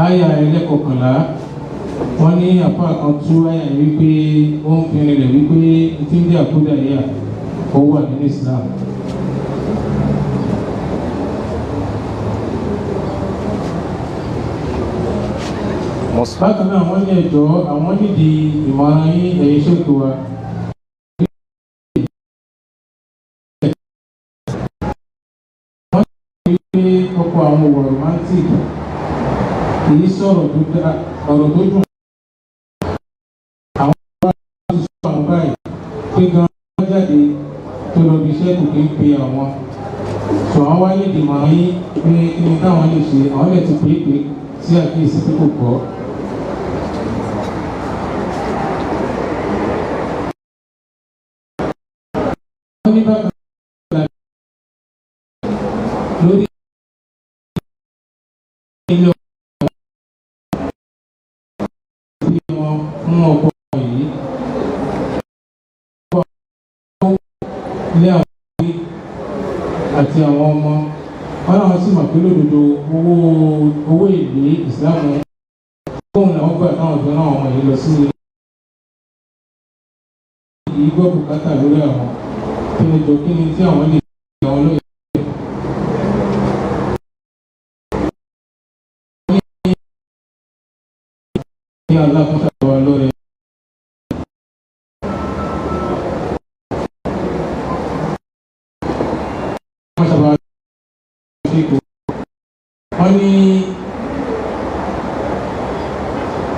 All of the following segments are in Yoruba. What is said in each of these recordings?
Àyà ẹlẹ́kọ̀kànlá, wọ́n ní àpá kan tú àyà yìí wípé ó ń fi rinlẹ̀ wípé tí ń jẹ́ àkúdàáyà ó wà nínú Islam. Bákan náà, wọ́n ní ẹjọ́ àwọn nídìí ìmọ̀ràn yín, ẹ̀yin ṣètò wa. Wọ́n ní pé ọkọ àwọn wà romantic, kì í sọ̀rọ̀ tó dá ọ̀rọ̀ tó dùn. Àwọn bá ti sọ àwọn báyìí pé gan-an jáde tó lọ bí iṣẹ́, kò kí ń pe àwọn. Sọ àwọn wá nídìí ìmọ̀ràn yín pé kí ni táwọn lè ṣe. Àwọn lè ti pè é pé sí àkíyèsí pé kò gbọ́. Wọ́n ní bákan náà lórí ilé ọkọ tí wọ́n fún ọkọ yìí ilé àwọn òbí àti àwọn ọmọ wọn làwọn sì mọ̀ pé lódodo owó èlé ìsìlámù fóun làwọn gbà táwọn fi rán àwọn ọmọ yìí lọ sí ilé yìí gbọ́ bùkátà lórí àwọn kí ni jọ kí ni tí àwọn lè ṣe àwọn lóye. Kí Allah kó ṣàwà lórí. Wọ́n ṣàwà ṣíkò. Wọ́n ní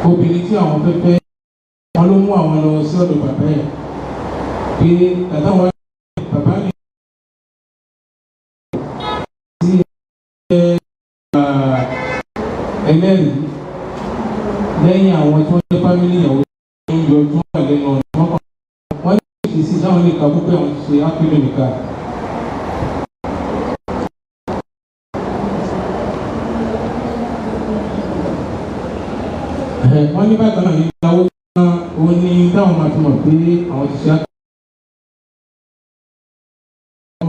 obìnrin tí àwọn fẹ́ fẹ́, wọ́n ló mú àwọn lọ sí ọ̀dọ̀ bàbá ẹ̀ pé tàtà wọn bàbá mi sí ẹlẹ́rìí lẹ́yìn àwọn tí wọ́n jẹ́ family ìyàwó tó ń yọjú wà lẹ́nu ọ̀nà wọn kàn wọ́n lè ṣe sí sáwọn lè ka púpọ̀ àwọn ti ṣe ápìlẹ̀ nìkan. Wọ́n ní bákan náà ní ìyàwó kan òun ní táwọn máa fi mọ̀ pé àwọn ti ṣe ápìlẹ̀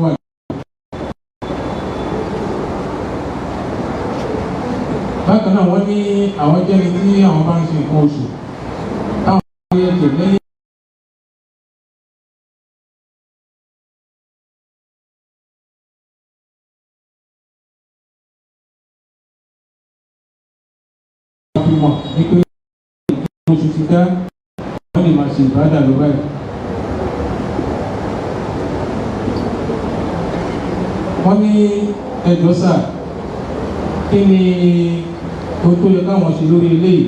wà. Bákan náà, wọ́n ní àwọn jẹ́ni tí àwọn bá ń ṣe nǹkan oṣù táwọn bá rí ẹ̀jẹ̀ lẹ́yìn fi mọ̀ ní pé oṣù ti dá, wọ́n lè máa ṣe ìbádà lọ báyìí. Wọ́n ní ẹjọ́ sà, kí ni ohun tó yẹ káwọn ṣe lórí eléyìí?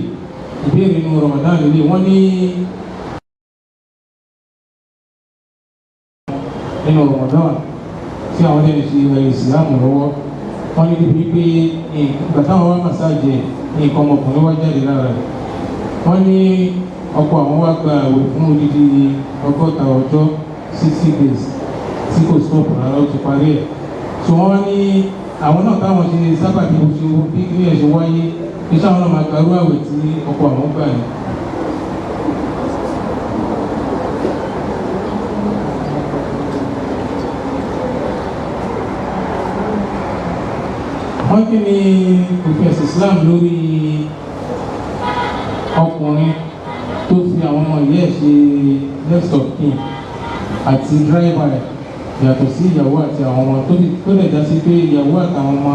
Ìbéèrè inú Ramadan lélẹ̀. Wọ́n ní nínú Ramadan tí àwọn ẹni ṣe ẹ̀yìn ìsìlámù lọ́wọ́, wọ́n ní níbi pé ìgbà táwọn wá massage ẹ̀, nǹkan ọmọkùnrin wá jáde lára rẹ̀. Wọ́n ní ọkọ àwọn wá gba àwẹ̀ fún odidi 60 ọjọ́, 60 days, tí kò stop rárá, ó ti parí ẹ̀. So wọ́n wá ní àwọn náà táwọn ṣe sábà bí mo ṣe bí kí ẹ̀ ṣe wáyé, iṣẹ́ àwọn náà máa gbarú àwẹ̀ tí ọkọ àwọn gbà ní. Wọ́n kí ni òfin ẹ̀sìn Islam lórí ọkùnrin tó fi àwọn ọmọ ìyá ẹ̀ ṣe next of kin àti driver ẹ̀ yàtọ̀ sí ìyàwó àti àwọn ọmọ, tó lè já sí pé ìyàwó àtàwọn ọmọ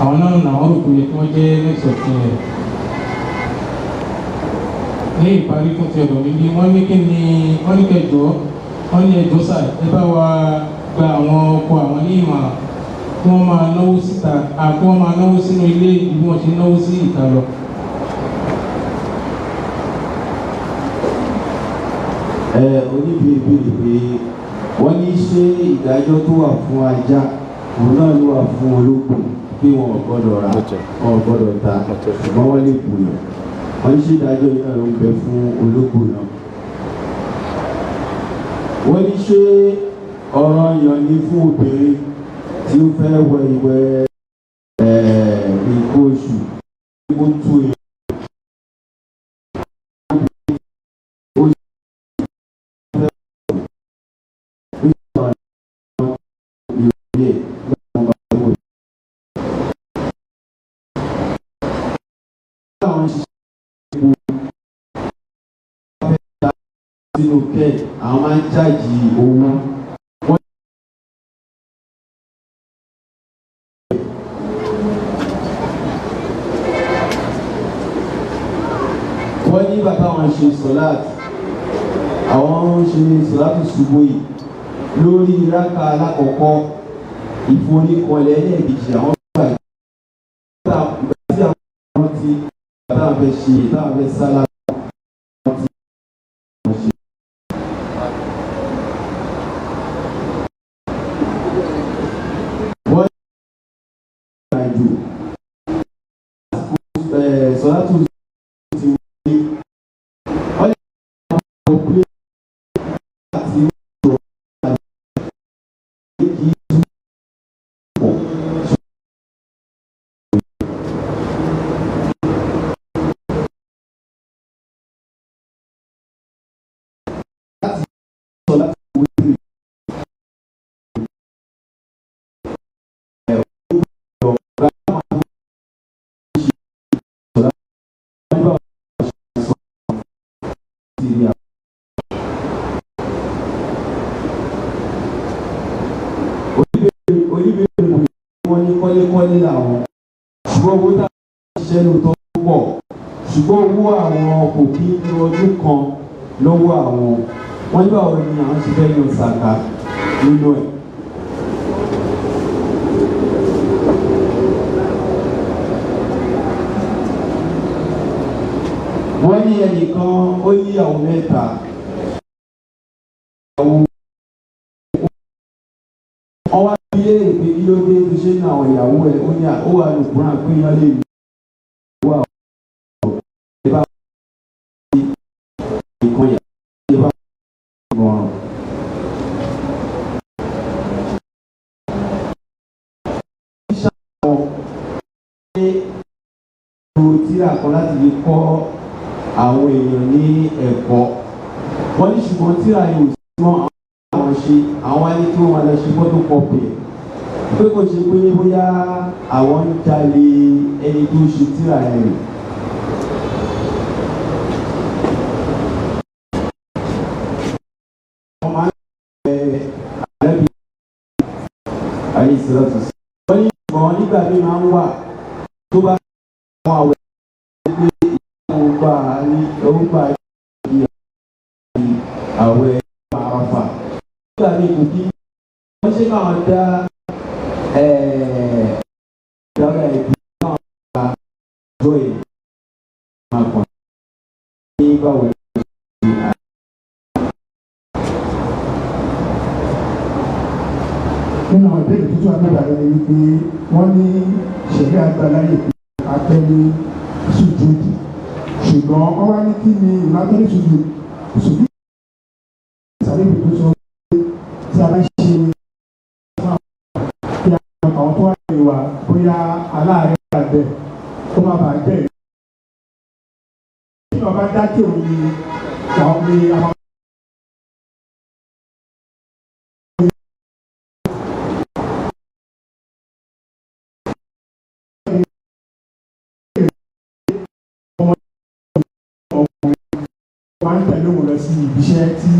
àwọn náà làwọn rò pé yẹ kí wọ́n jẹ́ next of kin rẹ̀? Ní ìparí fún ti ọ̀dọ̀ mi bí, wọ́n ní kí ni wọ́n ní kẹjọ, wọ́n ní ẹjọ́ sà, ẹ bá wa gba àwọn ọkọ àwọn ní ìmọ̀ràn kí wọ́n máa náwó síta, kí wọ́n máa náwó sínú ilé bí wọ́n ṣe náwó sí ìta lọ. Ẹ oníbèrè béèrè pé wọ́n ní ṣé ìdájọ́ tó wà fún ajá òun náà ló wà fún ológbò, pé wọn ò gbọ́dọ̀ rà, wọn ò gbọ́dọ̀ ta, ṣùgbọ́n wọ́n lè bùyàn. Wọ́n ní ṣé ìdájọ́ yìí náà ló ń bẹ fún ológbò náà? Wọ́n ní ṣé ọ̀ranyàn ni fún obìnrin tí ó fẹ́ wẹ ìwẹ̀ nǹkan oṣù kó tú irun ó fẹ́ wẹ̀ ìròyìn ẹ̀ nígbà tí wọ́n bá wẹ̀? Àwọn ṣiṣẹ́ epo fẹ́ ta sínú kẹ́ẹ̀, àwọn máa ń jáàjì owó. Wọ́n wọ́n ní bàbá wọn ṣe sọ́láàtì, àwọn ń ṣe sọ́láàtì ṣubú yìí lórí rákà alákọ̀ọ́kọ́, ìforíkọlẹ̀ ẹlẹ́ẹ̀kejì àwọn gbà ìgbà tí àwọn ti táwọn fẹ́ ṣe táwọn fẹ́ sálá tí wọ́n ṣe. Wọ́n ní ìrìnàjò sọ́láàtì ti wọlé, wọ́n lè máa pé àti ìṣòro àti kì í tún pọ̀. Láti sọ láti wọlé ẹ̀ ó gbọ́dọ̀ bá àwọn tó ṣe sọ láti bá wọn ṣe sọ sí ní àwọn. Oníbèrè wọ́n ní kọ́lékọ́lé làwọn, ṣùgbọ́n owó tá a ṣiṣẹ́ lóòótọ́ pọ̀, ṣùgbọ́n owó àwọn kò kí ní ọdún kan lọ́wọ́ àwọn. Wọ́n ní báwo ni àwọn ṣe fẹ́ yan sàkà nínú ẹ̀. Wọ́n ní ẹnìkan ó ní ìyàwó mẹ́ta. Wọ́n wá bí léèrè pé kí ló dé tó ṣe ń àwọn ìyàwó ẹ̀, ó ní ó wà ní òkúràn pé yán lè ní ìwà ọ̀rọ̀ ẹ bá ní nǹkan ìyàwó ẹ bá gbọ̀ràn. Ṣáà ṣe lo tírà kan láti fi kọ́ àwọn èèyàn ní ẹ̀kọ́. Wọ́n ní ṣùgbọ́n tírà yìí ò sí mọ́, àwọn ṣe àwọn wá ní kí wọ́n máa lọ ṣe photocopy ẹ̀, pé kò ṣe pé bóyá àwọn ń jalè ẹni tó ṣe tírà ẹ̀ rè. Wọ́n máa ń bẹ àlẹ́bí ayé ìsìlọ́tù sí. Wọ́n ní ṣùgbọ́n nígbà míì máa ń wà tó bá àwọn àwẹ̀ pé ìyàwó gbà ní ó gbà ní àwẹ̀ àràfà. Nígbà míì kò kí wọ́n ṣe káwọn dá dára ẹbí káwọn gba ọjọ́ ẹ̀ máa kàn ní báwo ni. Nínú àwọn ìbéèrè tuntun agbára rẹ ni wípé wọ́n ní ṣẹ̀rí agbáláyè pé abẹ́ ní sùjúdù, ṣùgbọ́n wọ́n wá ní kí ni ìmáfẹ́ ní sùjúdù sùjúdù sàbẹ̀bí tó sọ pé tí a bá ṣe kí àwọn tó wà ní wa bóyá aláàárẹ̀ wà bẹ́ẹ̀ kó má bàa jẹ́ ìlú. Tí wọ́n bá dákẹ́ òun ni àwọn ní àwọn. Máa ń tẹ̀lé òun lọ sí ibi iṣẹ́ tí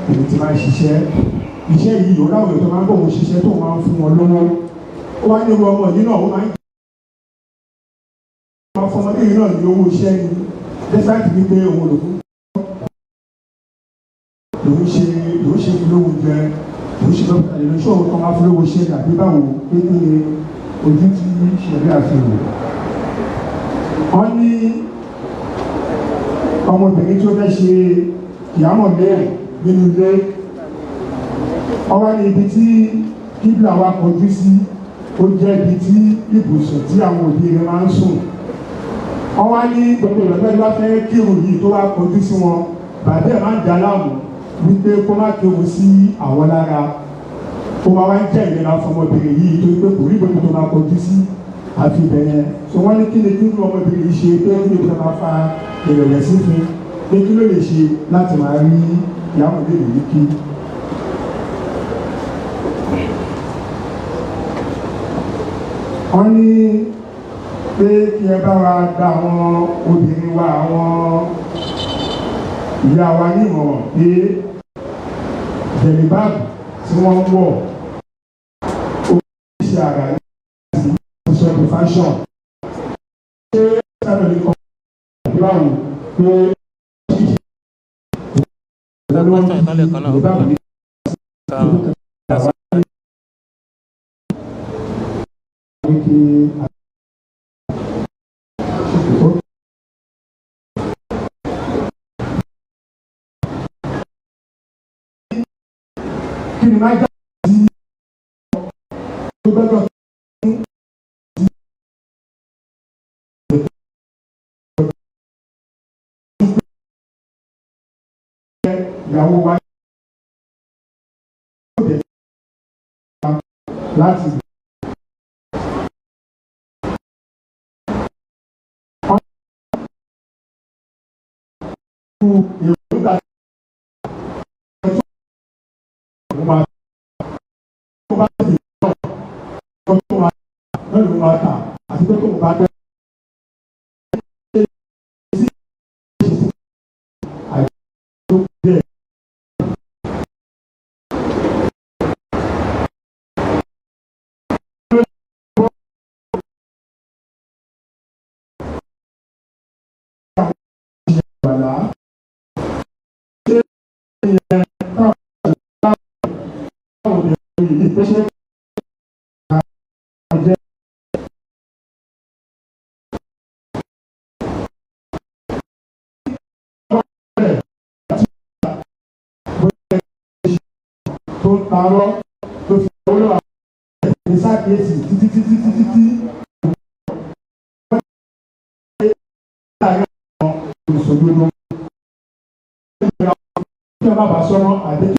òun ti máa ń ṣiṣẹ́. Iṣẹ́ yìí òun láwọn èèyàn tó máa ń bọ̀ òun ṣiṣẹ́ tó máa ń fún wọn lówó. Ó wá ní irú ọmọ yìí náà, ó máa ń jẹ́ fún ọmọdé yìí náà ní owó iṣẹ́ ni, despite wípé òun lòun ṣe lòun ṣe fún lówó jẹ, lòun ṣe lọ́pọ̀ lòun ṣe òun kan máa fún lówó iṣẹ́ ni àbí báwo, pé kí ni ojú tí ṣẹ̀rí àfihàn. Wọ́n ní ọmọbìnrin tó fẹ́ ṣe kìámọ̀ mẹ́rin nínú ilé, wọ́n wá ní ibi tí kíbla wa kọjú sí, ó jẹ́ ibi tí ibùsùn tí àwọn òbí rẹ̀ máa ń sùn. Wọ́n wá ní gbogbo ìgbà tó bá fẹ́ kírun yìí tó wá kọjú sí wọn, bàbá ẹ̀ máa ń dà láàmú wípé kó má kírun sí àwọn lára. Ó máa wá ń jẹ́ ìnira fún ọmọbìnrin yìí torí pé kò rí gbogbo tó máa kọjú sí àfi ibẹ̀ yẹn. So wọ́n ní kí ni kí ọmọbìnrin yìí ṣe pé kí ni kí wọ́n fa ìrẹ̀wẹ̀sì fún, pé kí ló lè ṣe láti máa rí ìyàwó lè yìí kí. Wọ́n ní Pé kí ẹ bá wa gba àwọn obìnrin wa, àwọn ìyá wa nímọ̀ràn pé jẹ̀lìbáàbù tí wọ́n ń wọ̀ ó ṣe àrà ní ìsọ̀rọ̀ fashion. Ṣé sábẹ̀ ní kọ́ ìbáwò pé jẹ̀lìbáàbù ní kí ni máa jáde sí tó gbọ́dọ̀ fún ìyàwó wa láti èròǹgbà tó máa tó bá ti lọ tó tó máa lọ́lù máa tà àti pé tó bá bẹ́ẹ̀ sí àìsí díẹ̀. Tó ń parọ́ tó fi owó lọ́wọ́ àwọn ìṣàkíyèsí títí títí títí tí wọ́n ṣe láàárín àwọn olùsòdodo kí wọ́n má bàa sọ́mọ́ àdéhùn.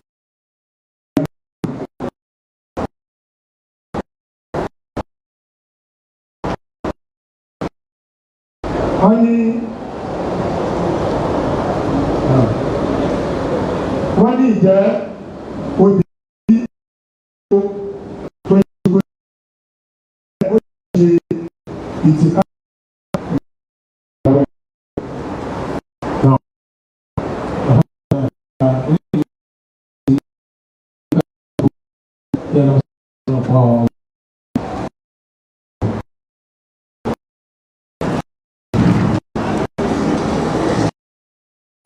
Wọ́n ní wọ́n ní ìjẹ́ obìnrin tó tó yẹ kó ṣe ìtìká.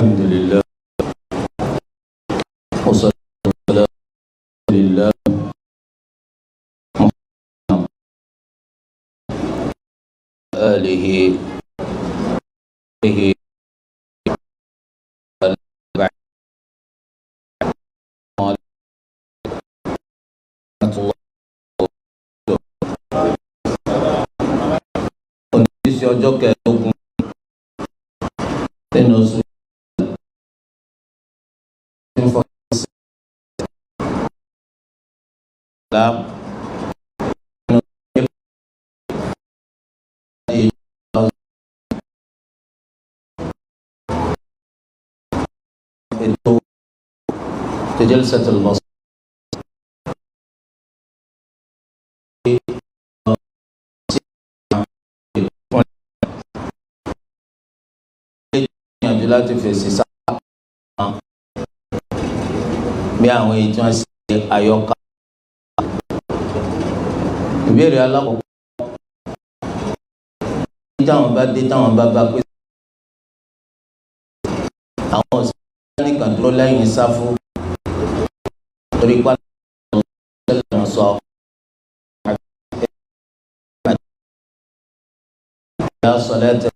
الحمد لله والصلاة والسلام على الله محمد آله ọjọ́ kẹẹ̀ẹ́dógún nínú oṣù جلسة البصر gbìyànjú láti fèsì sáà bí àwọn èyí tí wọ́n ṣe àyọkà. Ìbéèrè alákọ̀ọ́kọ́ ní táwọn bá dé táwọn bá bá pé àwọn òṣìṣẹ́ nìkan dúró lẹ́yìn sáfù torí pàtó àwọn sọ ìyá sọlẹ́tẹ̀.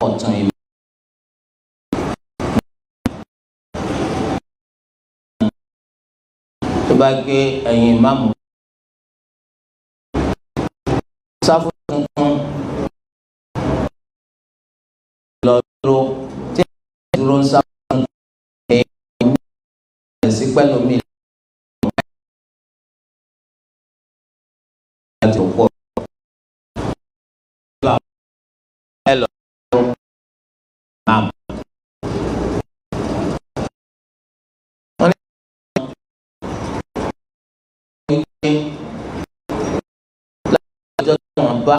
Ọ̀tún ìlú. Tó bá gbé ẹ̀yìn ìmáàmù sáfù tuntun lọ dúró tí ẹ̀yìn dúró ń sáfù tuntun ẹ̀yìn sí pẹ̀lú mi láti òkú ẹ lọ. Láti ọjọ́ tí wọ́n bá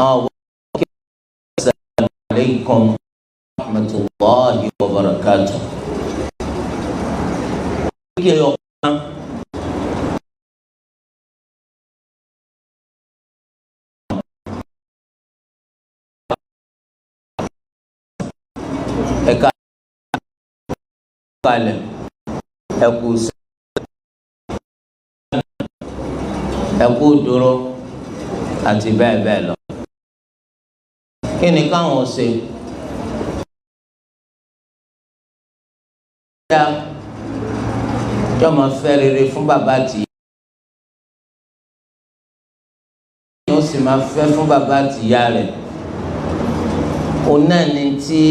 àwọn wọ́n kí assalamu alaykum wa rahmatulahi wa barakatuh. Kí ẹ ọ̀kan. Ẹ̀ka kalẹ̀ ẹ̀kú ẹ̀kú dúró àti bẹ́ẹ̀ bẹ́ẹ̀ lọ. Kí ni káwọn ṣe? Yóò máa fẹ́ rere fún bàbá àti ìyá yóò sì máa fẹ́ fún bàbá àti ìyá rẹ̀. Òun náà ni tí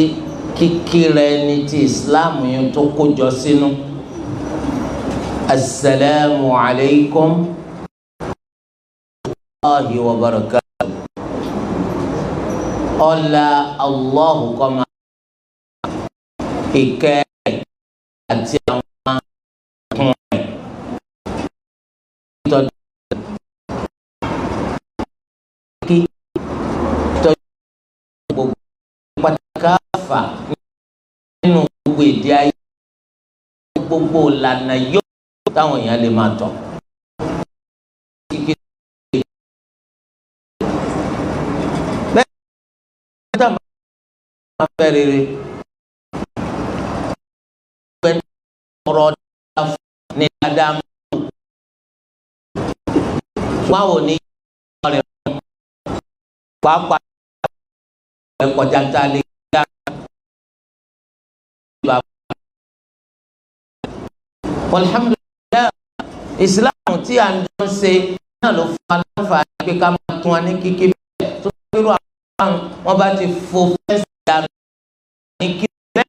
kíkíra ẹni tí Islam yẹn tó kójọ sínú. Asalaamu alaykum wa rahmatulahi wa barakatuh. Ọlá Allahu kọ́má ìkẹ́ àti àwọn ọkùnrin tọ́jú kí tọ́jú gbogbo pátákáfà nínú gbogbo èdè ayé gbogbo ìlànà yóò táwọn èèyàn lè máa tọ̀. Bẹ́ẹ̀ ni táwọn máa fẹ́ rere ọ̀rọ̀ ní dáadáa wọn ò ní ọ̀rẹ́ pàápàá ẹ̀kọ́ jata lè dá alhamdulilayi Islam tí a ń jọ ṣe náà ló fún aláǹfààní pé ká máa tún wa ní kíkí bẹ́ẹ̀ tó kérò àwọn wọn bá ti fo fẹ́ǹsì dànù ní kí bẹ́ẹ̀.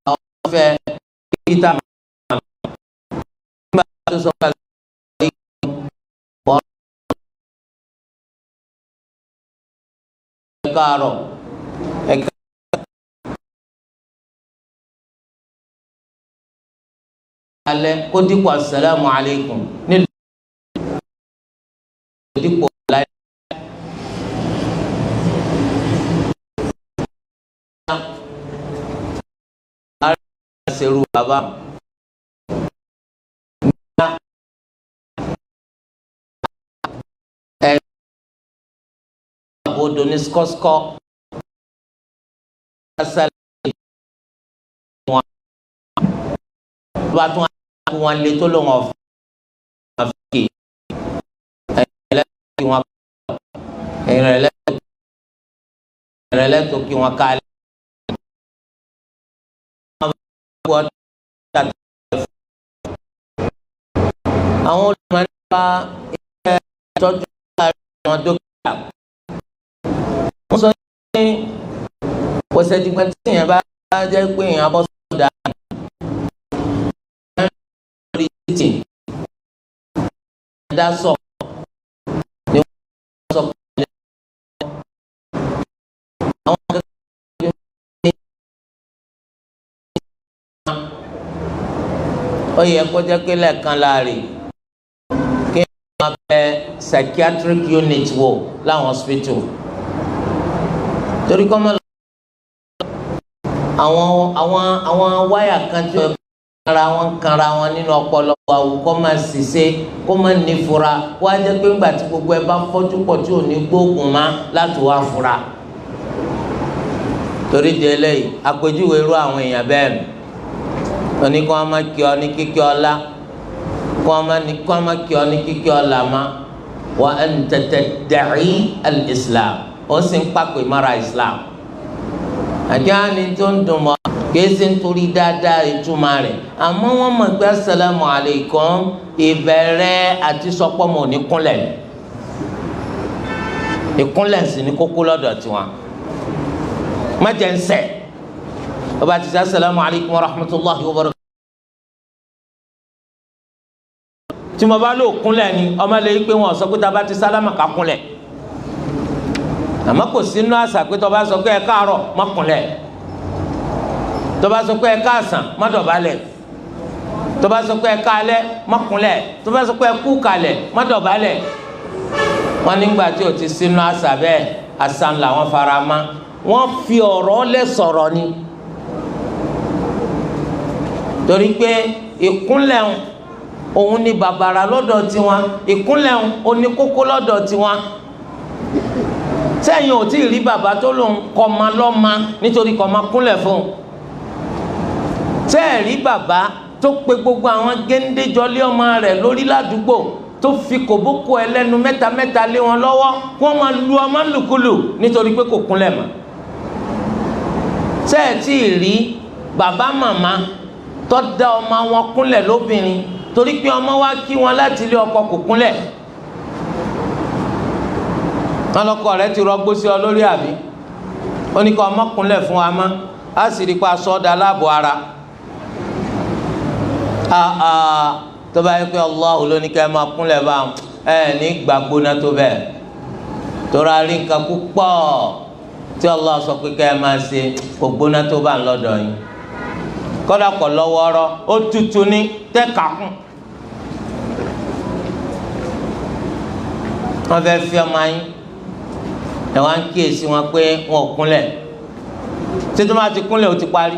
Àwọn fẹ́ kíkí tá a máa nígbà tó sọ pé káàárọ̀ ẹ̀ka alẹ́ kó dípò asalaamu alaykum nílùú dípò láyé. Ara ṣerú bàbá ẹ àbòdò ní skọ́skọ́ wọn bá tún wọn lé tó lóun ọ̀fẹ́ àfikè ẹ̀yìn ẹlẹ́tọ̀ kí wọn ká lẹ́ àwọn olùmọ̀ nípa iṣẹ́ ìtọ́jú àwọn dókítà wọ́n sọ ní pọ̀sẹ̀dìgbà tí èèyàn bá jẹ́ pé èèyàn bọ́ sọ́dà lórí títì dá sọ ni wọ́n sọ pé àwọn akẹ́kọ̀ọ́ ní ó yẹ kó jẹ́ pé lẹ́ẹ̀kan láàrin kí wọ́n bẹ psychiatric unit wò láwọn hospital torí kọ́ mọ́ àwọn wáyà kan tí wọ́n kanra wọn kanra wọn nínú ọpọlọ àwò kọ́ máa ṣiṣẹ́ kó máa ní fura wọ́n á jẹ́ pé ńgbà tí gbogbo ẹ bá fọ́jú pọ̀ tí ò ní gbóògùn má láti wá fura. Torí di eléyìí àpèjúwe irú àwọn èèyàn bẹ́ẹ̀ nù oní kí wọ́n máa kí ọ ní kíkí ọlá kí wọ́n máa kí ọ ní kíkí ọlá má wa anta tadda'i al-Islam ó sì ń pàpè mọ́ra Islam àjọ ni tó ń dùn mọ́ kìí ṣe nítorí dáadáa ìtumọ̀ rẹ̀ àmọ́ wọ́n mọ̀ pé asalaamu alaykum ìbẹ̀rẹ̀ àti sọpọ́mọ̀ ní kúnlẹ̀ ìkúnlẹ̀ sì ní kókó lọ́dọ̀ tiwọn má jẹ́ ń sẹ̀ ọba ti sẹ́ asalaamu alaykum wa rahmatulahi wa barakatuh. Tí mo bá lò kúnlẹ̀ ni ọmọ lè pé wọn sọ pé tá a bá ti sálámà ká kúnlẹ̀ Àmọ́ kò sínú àṣà pé tó bá sọ pé ẹ káàárọ̀ má kúnlẹ̀, tó bá sọ pé ẹ káàsán má dọ̀bálẹ̀, tó bá sọ pé ẹ káalẹ́ má kúnlẹ̀, tó bá sọ pé ẹ kú kalẹ̀ má dọ̀bálẹ̀. Wọ́n nígbà tí o ti sínú àṣà bẹ́ẹ̀, àṣà ńlá wọn fara mọ́, wọ́n fi ọ̀rọ̀ lẹ̀ sọ̀rọ̀ ni. Torí pé ìkúnlẹ̀ òun ni bàbàrà lọ́dọ̀ tiwọn, ìkúnlẹ̀ òun ni kókó lọ́dọ̀ tiwọn. Sẹ́yìn ò tí ì rí bàbá tó lòun kọ́ma lọ́ma nítorí kọ́ma kúnlẹ̀ fún un. Sẹ́ẹ̀ rí bàbá tó pe gbogbo àwọn géńdéjọlé ọmọ rẹ̀ lórí ládùúgbò tó fi kòbókò ẹlẹ́nu mẹ́ta mẹ́ta lé wọn lọ́wọ́ kí wọ́n máa lu ọmọ lùkulù nítorí pé kò kúnlẹ̀ mọ́. Sẹ́ẹ̀ tí ì rí bàbá màmá tó dá ọmọ wọn kúnlẹ̀ lóbìnrin torí pé ọmọ wa kí wọn láti ilé ọkọ kò kúnlẹ̀. Wọn lọkọ rẹ̀ ti rọgbó sí ọ lórí àbí, ó ní kó ọmọ kúnlẹ̀ fún wa mọ́, á sì rí pa sọ́dà láàbò ara. Tó bá yẹ pé Allahu ló ní ká ẹ máa kúnlẹ̀ bá ẹ ní gbàgbóná tó bẹ́ẹ̀, tora rí nǹkan púpọ̀ tí Allah sọ pé ká ẹ máa ṣe kò gbóná tó bá ń lọ́dọ̀ yín. Kọ́dà kọ̀ lọ́wọ́ ọ̀rọ̀ ó tutù ní tẹ́ka kún. Wọ́n fẹ́ fi ọmọ yín, ẹ̀ wá ń kíyèsí wọn pé wọn ò kúnlẹ̀. Títí máa ti kúnlẹ̀ ó ti parí.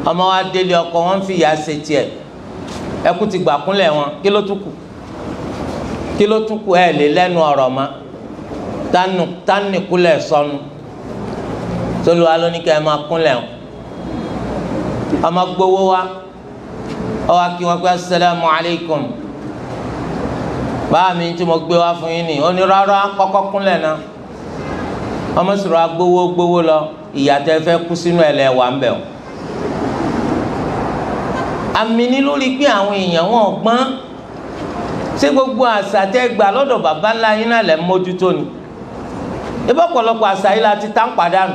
Ọmọ wa délé ọkọ wọn ń fi ìyá ṣe tiẹ̀. Ẹkú ti gbà kúnlẹ̀ wọn, kí ló tún kù? Kí ló tún kù? Ẹ lè lẹ́nu ọ̀rọ̀ mọ́. Tánù kúnlẹ̀ sọnù. Tolúwa ló ní kí ẹ máa kúnlẹ̀ o. Ọmọ gbowó wa, ọwọ kí wọn pé asalaamu alaykum, báà mi tí mo gbé wá fún yín ni. Ó ní rárá, kọ́kọ́ kúnlẹ̀ náà. Ọmọ sọ̀rọ̀ agbowó gbowó lọ, ìyá tẹ́ fẹ́ kú sínú ẹ̀ lẹ́ wà ń bẹ̀ o. Àmì ní lórí pé àwọn èèyàn wọn gbọ́n. Ṣé gbogbo àṣà tẹ́ gbà lọ́dọ̀ bàbá ńlá yín náà lẹ́ mójútó ni? Ebí ọ̀pọ̀lọpọ̀ àṣà yìí la ti tá ń padànù.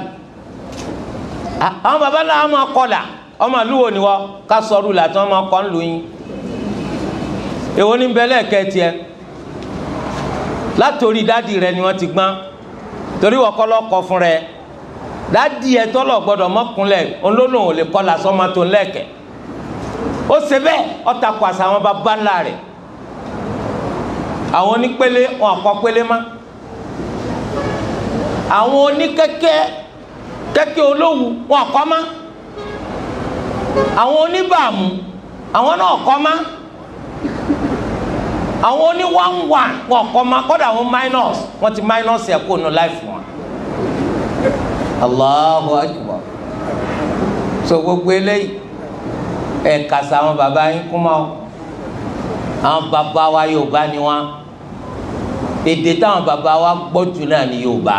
Àwọn bàbá ńlá wọn máa kọlà, ọmọ àlúwo ni wọ́n ká sọ̀rọ̀ là tí wọ́n máa kọ́ ń lu yín. Èwo ní bẹ́lẹ̀ kẹ́tiẹ́? Látòrí dádì rẹ ni wọ́n ti gbọ́n, torí wọ́n kọ́ lọ́kọ́ fún rẹ. Dádì ẹ tọ́lọ̀ gbọ́dọ̀ mọ́kúnlẹ̀, olólùwọ̀n ò lè kọ́là sọ́mọ tó ń lẹ́kẹ̀. Ó ṣe bẹ́ẹ̀, ó takò àṣà àwọn bàbá ńlá rẹ̀. Àwọn onípele wọn àkọ́ pélé mọ́. Àwọn oníkẹ́kẹ́ kẹ́kẹ́ olówù wọn àkọ́ mọ́. Àwọn oníbàámu àwọn náà kọ́ mọ́. Àwọn oní 1-1 wọn kọ́ mọ́. Kọ́dà àwọn minus, wọ́n ti minus ẹ̀ kó nu láìfù wọn. Allahu akbar. So gbogbo eléyìí ẹ̀ kàṣà àwọn bàbá yín kú mọ́. Àwọn bàbá wa Yorùbá ni wọn. Èdè táwọn bàbá wa gbọ́ jù náà ni Yorùbá.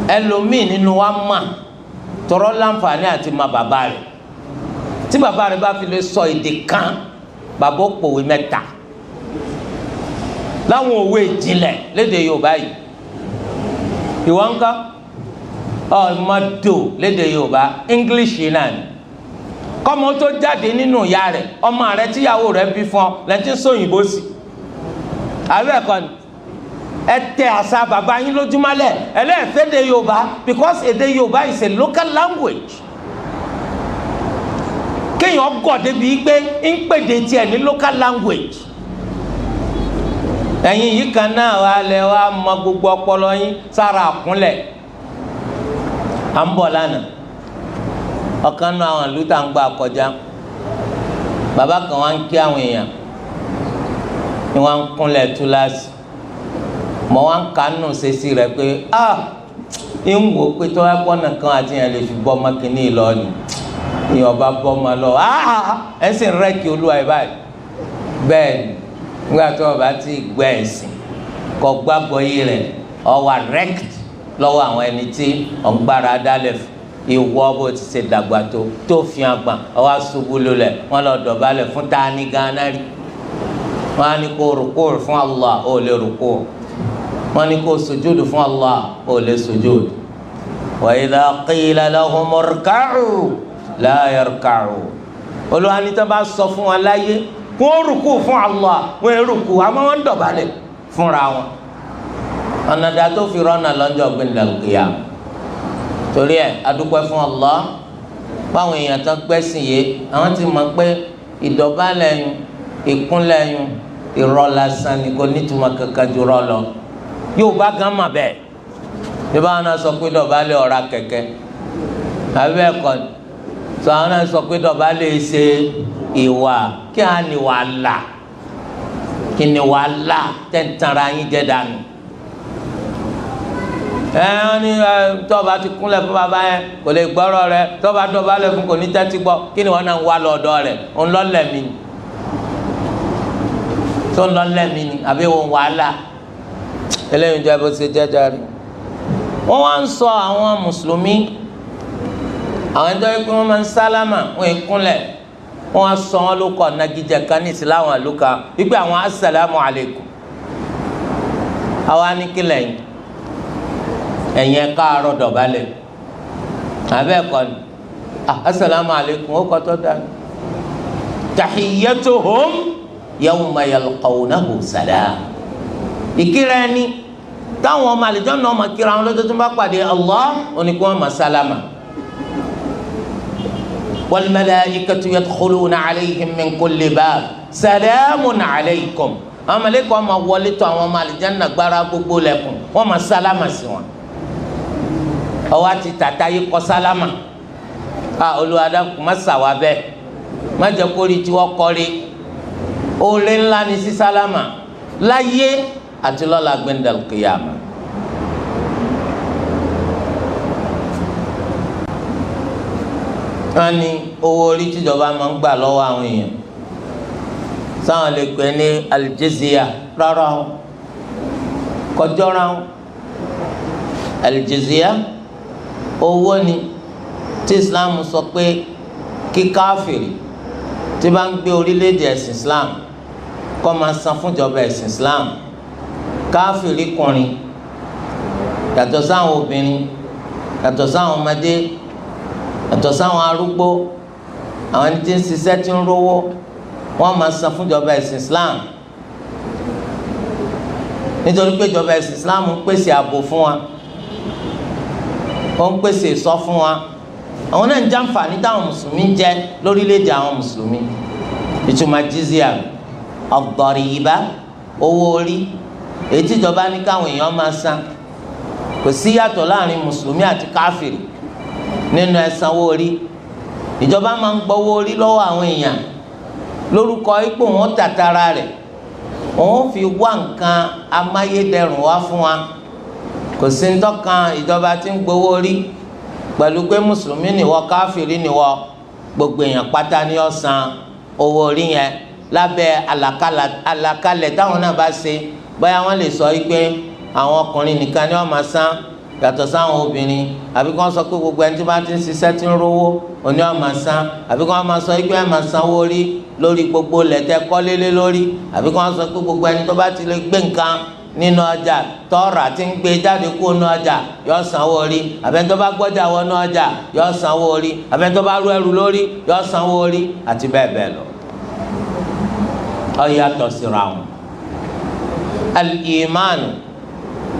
Ẹlòmíì nínú wa mà tọrọ láǹfààní àti ma bàbá rẹ̀. Tí bàbá rẹ̀ bá fi lè sọ èdè kan, bàbá ó pòwe mẹ́ta láwọn òwe ìjìnlẹ̀ lédè Yorùbá yìí. Ìwọ ńkọ́? Ọmọdò lédè Yorùbá, English náà ni. Kọ́mọ tó jáde nínú ìyá rẹ̀, ọmọ rẹ̀ tíyàwó rẹ̀ bí fún ọ lẹ́tí ń sóyìnbó sí. Àbẹ́ ẹ̀kọ́ ni? Ẹ tẹ àṣà bàbá yín lójúmọ́lẹ̀, ẹlẹ́ẹ̀fẹ́ èdè Yorùbá, because èdè Yorùbá is a local language. Kéèyàn gọ̀ débi pé ń pèdè tiẹ̀ ní local language. Ẹ̀yin yìí kan náà wà lẹ̀ wá mọ gbogbo ọpọlọ yín sára àkúnlẹ̀. À ń bọ̀ lánàá, ọ̀kan náà àwọn ìlú tá à ń gbà kọjá, bàbá kan wá ń kí àwọn èèyàn ni wọ́n ń kúnlẹ̀ túláàsì. Mọ wá ń kánú sesi rẹ pé ah, ń wò pé tó wá pọ́nà kan àti yẹn lè fi bọ́ ọmọ kìíní lọ ni ìyẹn ọba bọ́ ọmọ lọ, ah, ẹ̀ sì ń rẹ́kì olúwa ẹ̀ báyìí. Bẹ́ẹ̀ ni nígbà tó o bá ti gbẹ́ ẹ̀sìn kọ́ gbàgbọ́ yìí rẹ̀, ọ wà rẹ́kìtì lọ́wọ́ àwọn ẹni tí ọ̀ngbára dálẹ̀ fún. Ìwọ bó ti ṣe dàgbà tó fi àgbà ọwọ́ aṣubú lulẹ̀, wọ́n lọ dọ̀bálẹ̀ fún tani gánà rí. Wọ́n á ní kó rúkú fún Allah, ó lè rúkú. Wọ́n ní kó sujúdù fún Allah, ó lè sujúdù. Wa idha qila lahum irka'u la yarka'u. Olúwa ní tó bá sọ fún wọn láyé kó rúkú fún Allah, wọ́n rúkú, àmọ́ wọ́n dọ̀bálẹ̀ fúnra wọn. Ọ̀nà dà tó fi rọ́nà lọ́jọ́ gbẹ̀ndàlùkìyà. Torí ẹ̀ adúpẹ́ fún Allah báwọn èèyàn tán gbẹ́sìn yé, àwọn ti mọ̀ pé ìdọ̀bálẹ̀ yun, ìkúnlẹ̀ yun, irọ́ lásán ni, kò nítumọ̀ kankan ju rọ́ lọ. Yóò bá gán mà bẹ́ẹ̀. Bí báwọn náà sọ pé dọ̀bálẹ̀ ọ̀ra kẹ̀kẹ́, àbí ẹ̀kọ́ ni. Sọ àwọn náà sọ pé dọ̀bálẹ̀ ṣe ìwà, kí á ní wàhálà, kí ni wàhálà tẹ̀ ń tanra yín jẹ́ dànù. Ẹ wọ́n ní tọ́ba ti kúnlẹ̀ fún bàbá yẹn kò lè gbọ́rọ̀ rẹ, tọ́ba dọ̀bálẹ̀ fún kò ní tẹ́tí gbọ́, kí ni wọ́n náà ń wá lọ́dọ̀ rẹ̀? Ń lọ́lẹ̀ mi ni, tó ń lọ́lẹ̀ mi ni, àbí wọn wàhálà. Eléyìí jẹ́ bó ṣe jẹ́ járe. Wọ́n wá ń sọ àwọn mùsùlùmí, àwọn ẹjọ́ yìí pé wọ́n máa ń sálámà, wọ́n ń kúnlẹ̀, wọ́n á sọ wọn ló kọ́ nagijẹ kan ní ìsìláwọn àlùkà wípé àwọn asàlámù alaykum. Àwa ní kílẹ̀ yìí, ẹ̀yin ẹ̀ káàárọ̀ dọ̀bálẹ̀, àbẹ́ ẹ̀kọ́ ni asàlámù alaykum ó kọ́ tó dáa. Tahiyyatuhum yawma yalqawnahu salam. Ìkíra ẹni táwọn ọmọ àlùjánnà ọmọ kíra wọn lọ́jọ́ tó ń bá pàdé Allah, oníkó wọn máa sálámà. Wal malaikatu yadkhuluna alayhim min kulli bab salamun alaykum. Àwọn màláíkà máa wọlé tó àwọn ọmọ àlùjánnà gbára gbogbo lẹ́kùn, wọ́n máa sálámà sí wọn. Ọwọ́ àti tàtà yìí kọ́ sálámà. Olúwa dákun má ṣàwà bẹ́ẹ̀, má jẹ́ kórìí tí wọ́n kọ́rí. Oore ńlá ni sí sálámà láyé àti lọ́la gbẹ̀ndàl kìyàmà. Wọ́n ní owó orí tíjọba máa ń gbà lọ́wọ́ àwọn èèyàn, sáwọn lè pè ní aljizya. Rárá o, kọjọ́ra o. Aljizya owó ni tí Islam sọ pé kí káfìrí tí bá ń gbé orílẹ̀-èdè ẹ̀sìn Islam kó máa san fúnjọba ẹ̀sìn Islam. Káfìrí kùnrin, yàtọ̀ sáwọn obìnrin, yàtọ̀ sáwọn ọmọdé, yàtọ̀ sáwọn arúgbó, àwọn ẹni tí ń ṣiṣẹ́ tí ń rówó, wọ́n máa san fúnjọba ẹ̀sìn Islam. Nítorí pé ìjọba ẹ̀sìn Islam ń pèsè ààbò fún wa, ó ń pèsè ìṣọ́ fún wa. Àwọn náà ń jàǹfààní táwọn mùsùlùmí ń jẹ lórílẹ̀‐èdè àwọn mùsùlùmí. Ìtumọ̀ jizya, ad-dariba, owó orí èyí tíjọba ní káwọn èèyàn máa san. Kò sí yàtọ̀ láàrin mùsùlùmí àti káfìrì nínú ẹ̀sánwó orí. Ìjọba máa ń gbọ́wọ́ orí lọ́wọ́ àwọn èèyàn lórúkọ ipò wọn tàtàrà rẹ̀, wọn fi wá nǹkan amáyédẹrùn wá fún wa. Kò sí ń tọ́kan ìjọba tí ń gbowó orí pẹ̀lú pé mùsùlùmí nìwọ, káfìrí nìwọ, gbogbo èèyàn pátá ni ó san owó orí yẹn lábẹ́ àlàkalẹ̀ táwọn náà bá ṣe. Bóyá wọ́n lè sọ pé àwọn ọkùnrin nìkan ni wọ́n máa san yàtọ̀ sáwọn obìnrin, àbí kí wọ́n sọ pé gbogbo ẹni tí bá ti ń ṣiṣẹ́ tí ń rówó òní wọ́n máa san, àbí kí wọ́n máa sọ pé ẹ máa sanwó orí lórí gbogbo lẹ́tẹ̀ kọ́lélé lórí, àbí kí wọ́n sọ pé gbogbo ẹni tó bá ti lè gbé nǹkan nínú ọjà tọ́ra tí ń gbé jáde kó nínú ọjà yọ sanwó orí, àbẹ́ni tó bá gbọ́jà wọnú ọjà yọ sanwó orí, àbẹ́ni tó bá rú ẹrù lórí yọ sanwó orí, àti bẹ́ẹ̀ bẹ́ẹ̀ lọ. Ó yàtọ̀ síra wọn. Al-iman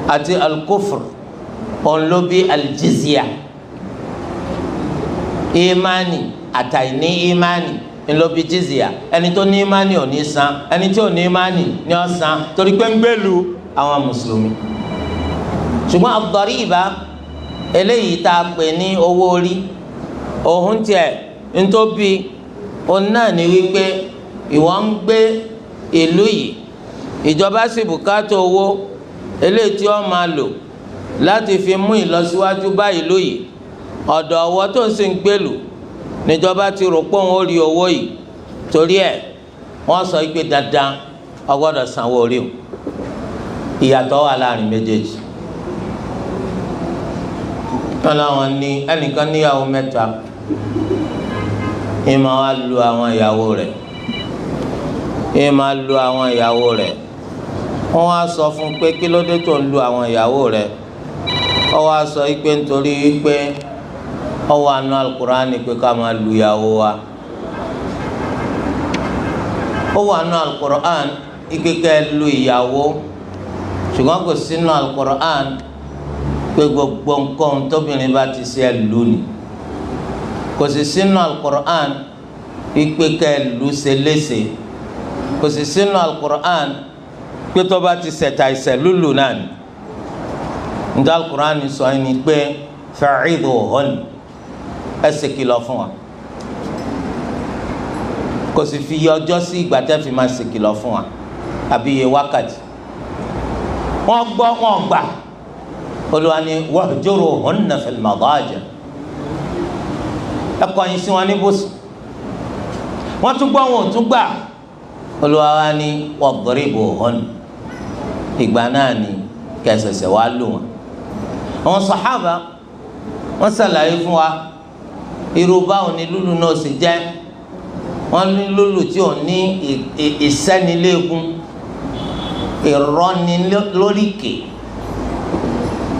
àti al-kufr òun ló bí al-jizya. Ìmánì àtàìní ìmánì ló bí jizya. Ẹni tó ní ìmánì ò ní san, ẹni tí ò ní ìmánì ní ó san, torí pé ń gbèlú àwọn mùsùlùmí. Ṣùgbọ́n ad-dariba eléyìí tá a pè ní owó orí, òun tiẹ̀ ntóbi òun náà ní wípé ìwọ ń gbé ìlú yìí, ìjọba sì bùkátà owó eléyìí tí wọ́n máa lò láti fi mú ìlọsíwájú bá ìlú yìí. Ọ̀dọ̀ ọwọ́ tó ń sìn gbèlú níjọba ti rò pé òun ó rí owó yìí, torí ẹ̀ wọ́n sọ pé dandan ó gbọ́dọ̀ sanwó orí o. Ìyàtọ̀ wà láàrin méjèèjì. Wọ́n láwọn ní ẹnìkan níyàwó mẹ́ta, ìmọ̀ wa lu àwọn ìyàwó rẹ̀, ìmọ̀ lu àwọn ìyàwó rẹ̀. Wọ́n wá sọ fún pé kí ló dé tó ń lu àwọn ìyàwó rẹ̀? Ó wá sọ pé nítorí pé ó wà nínú Al-Qur'ani pé ká máa lu ìyàwó wa. Ó wà nínú Al-Qur'ani pé ká lu ìyàwó. Ṣùgbọ́n kò sínú Al-Qur'an pé gbogbo nǹkan tóbìnrin bá ti ṣe ẹ lù ní. Kò sì sínú Al-Qur'an pípé ká ẹ lù ṣe léṣe. Kò sì sínú Al-Qur'an pé tó bá ti ṣẹ̀ta ìṣẹ̀ lúlù náà ni. Nítorí Al-Qur'an sọ yìí ni pé fa'idhuhun, ẹ ṣe kìlọ̀ fún wa. Kò sì fi iye ọjọ́ sí ìgbà tẹ́ fi máa ṣe kìlọ̀ fún wa àbí iye wákàtí. Wọ́n gbọ́ wọ́n gbà. Olúwa ni wahjuruhunna fil madaji, ẹ kọ̀yìn sí wọn níbùsùn. Wọ́n tún gbọ́ wọn ò tún gbà. Olúwa wa ni wadribuhunna, ìgbà náà ni kẹsẹsẹ wàá lù wọn. Àwọn sàhábà wọ́n ṣàlàyé fún wa irú báwo ni lúlù náà sì jẹ́. Wọ́n ní lúlù tí ò ní ìsẹ́niléegun, ìrọ́nilóríkè,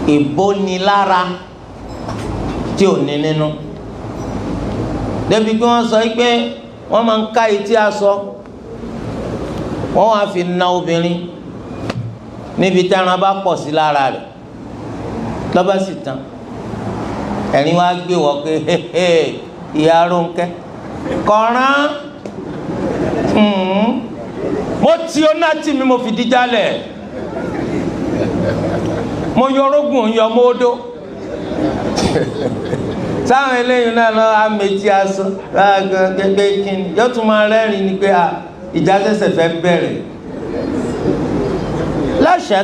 ìbónilára tí ò ní nínú. Débi pé wọ́n sọ pé wọ́n máa ń ká etí aṣọ, wọ́n wá fi na obìnrin níbi tí ẹran bá pọ̀ sí lára rẹ̀ lọ́ba sì tán. Ẹ̀rín wá gbé wọ́ pé ìyá Rónkẹ́ kọ̀ọ̀rán, mo ti ọ̀nà tí mi mo fi díjálẹ̀, mo yọ orógùn yọ mọ́ọ́dọ́. Sáwọn eléyìí náà lọ àmẹ́tí aṣọ gẹ́gẹ́ kíni yóò tún máa rẹ́rìn ni pé ìjà ṣẹ̀ṣẹ̀ fẹ́ bẹ̀rẹ̀. Láṣẹ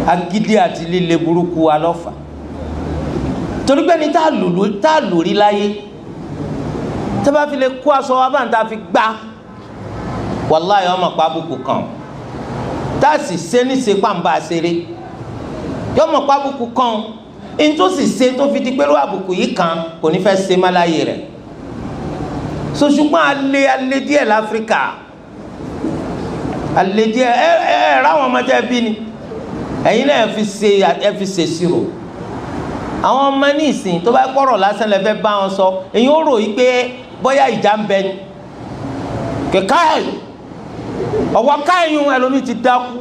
agídí àti líle burúkú wa lọ́fà, torí pé ní tá a lù rí láyé, tá a bá fi lè kó aṣọ wa bá ń ta fi gbá, wàláyé ọmọ pàbùkù kan. Tá a sì ṣe ní ṣe pàǹbà ṣeré, yọmọ pàbùkù kan. Ntó sì ṣe tó fi di pẹ̀lú àbùkù yìí kan kò ní fẹ́ ṣe má láyé rẹ̀. So ṣùgbọ́n alẹ́ alẹ́ díẹ̀ láfíríkà, alẹ́ díẹ̀ ẹ ẹ ráwọn ọmọdé bí ni ẹ̀yin náà ẹ fi ṣe ṣírò. Àwọn ọmọ ní ìsìn tó bá kọ̀rọ̀ lásán lẹ fẹ́ bá wọn sọ, èyí ó rò yí pé bóyá ìjà ń bẹ ni. Kẹ̀kẹ́ ẹ̀ ọ̀wọ́ káyún ẹlòmíì ti dákú.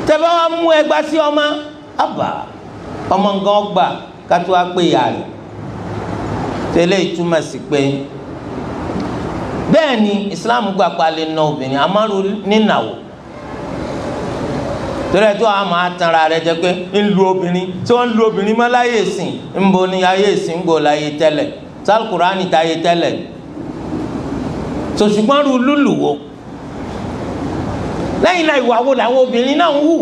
Tẹ́ bá wá mú ẹgbàá sí ọmọ àbá, ọmọ nǹkan ọgbà kátó wá pé ìyá rẹ̀. Tẹ́lẹ̀ ìtumọ̀ sí pé bẹ́ẹ̀ ni Islam gbà pa lè na obìnrin amaru nínàwó. Torí ẹ tó àwọn máa tanra rẹ jẹ pé ń lu obìnrin tí wọ́n ń lu obìnrin mọ́ láyé ìsìn, ń bo ní ayé ìsìn, ń bo láyé tẹ́lẹ̀, sálùkùránì táyé tẹ́lẹ̀. Ṣùgbọ́n ru lúlù wo lẹ́yìn náà ìwà wo làwọn obìnrin náà ń hù?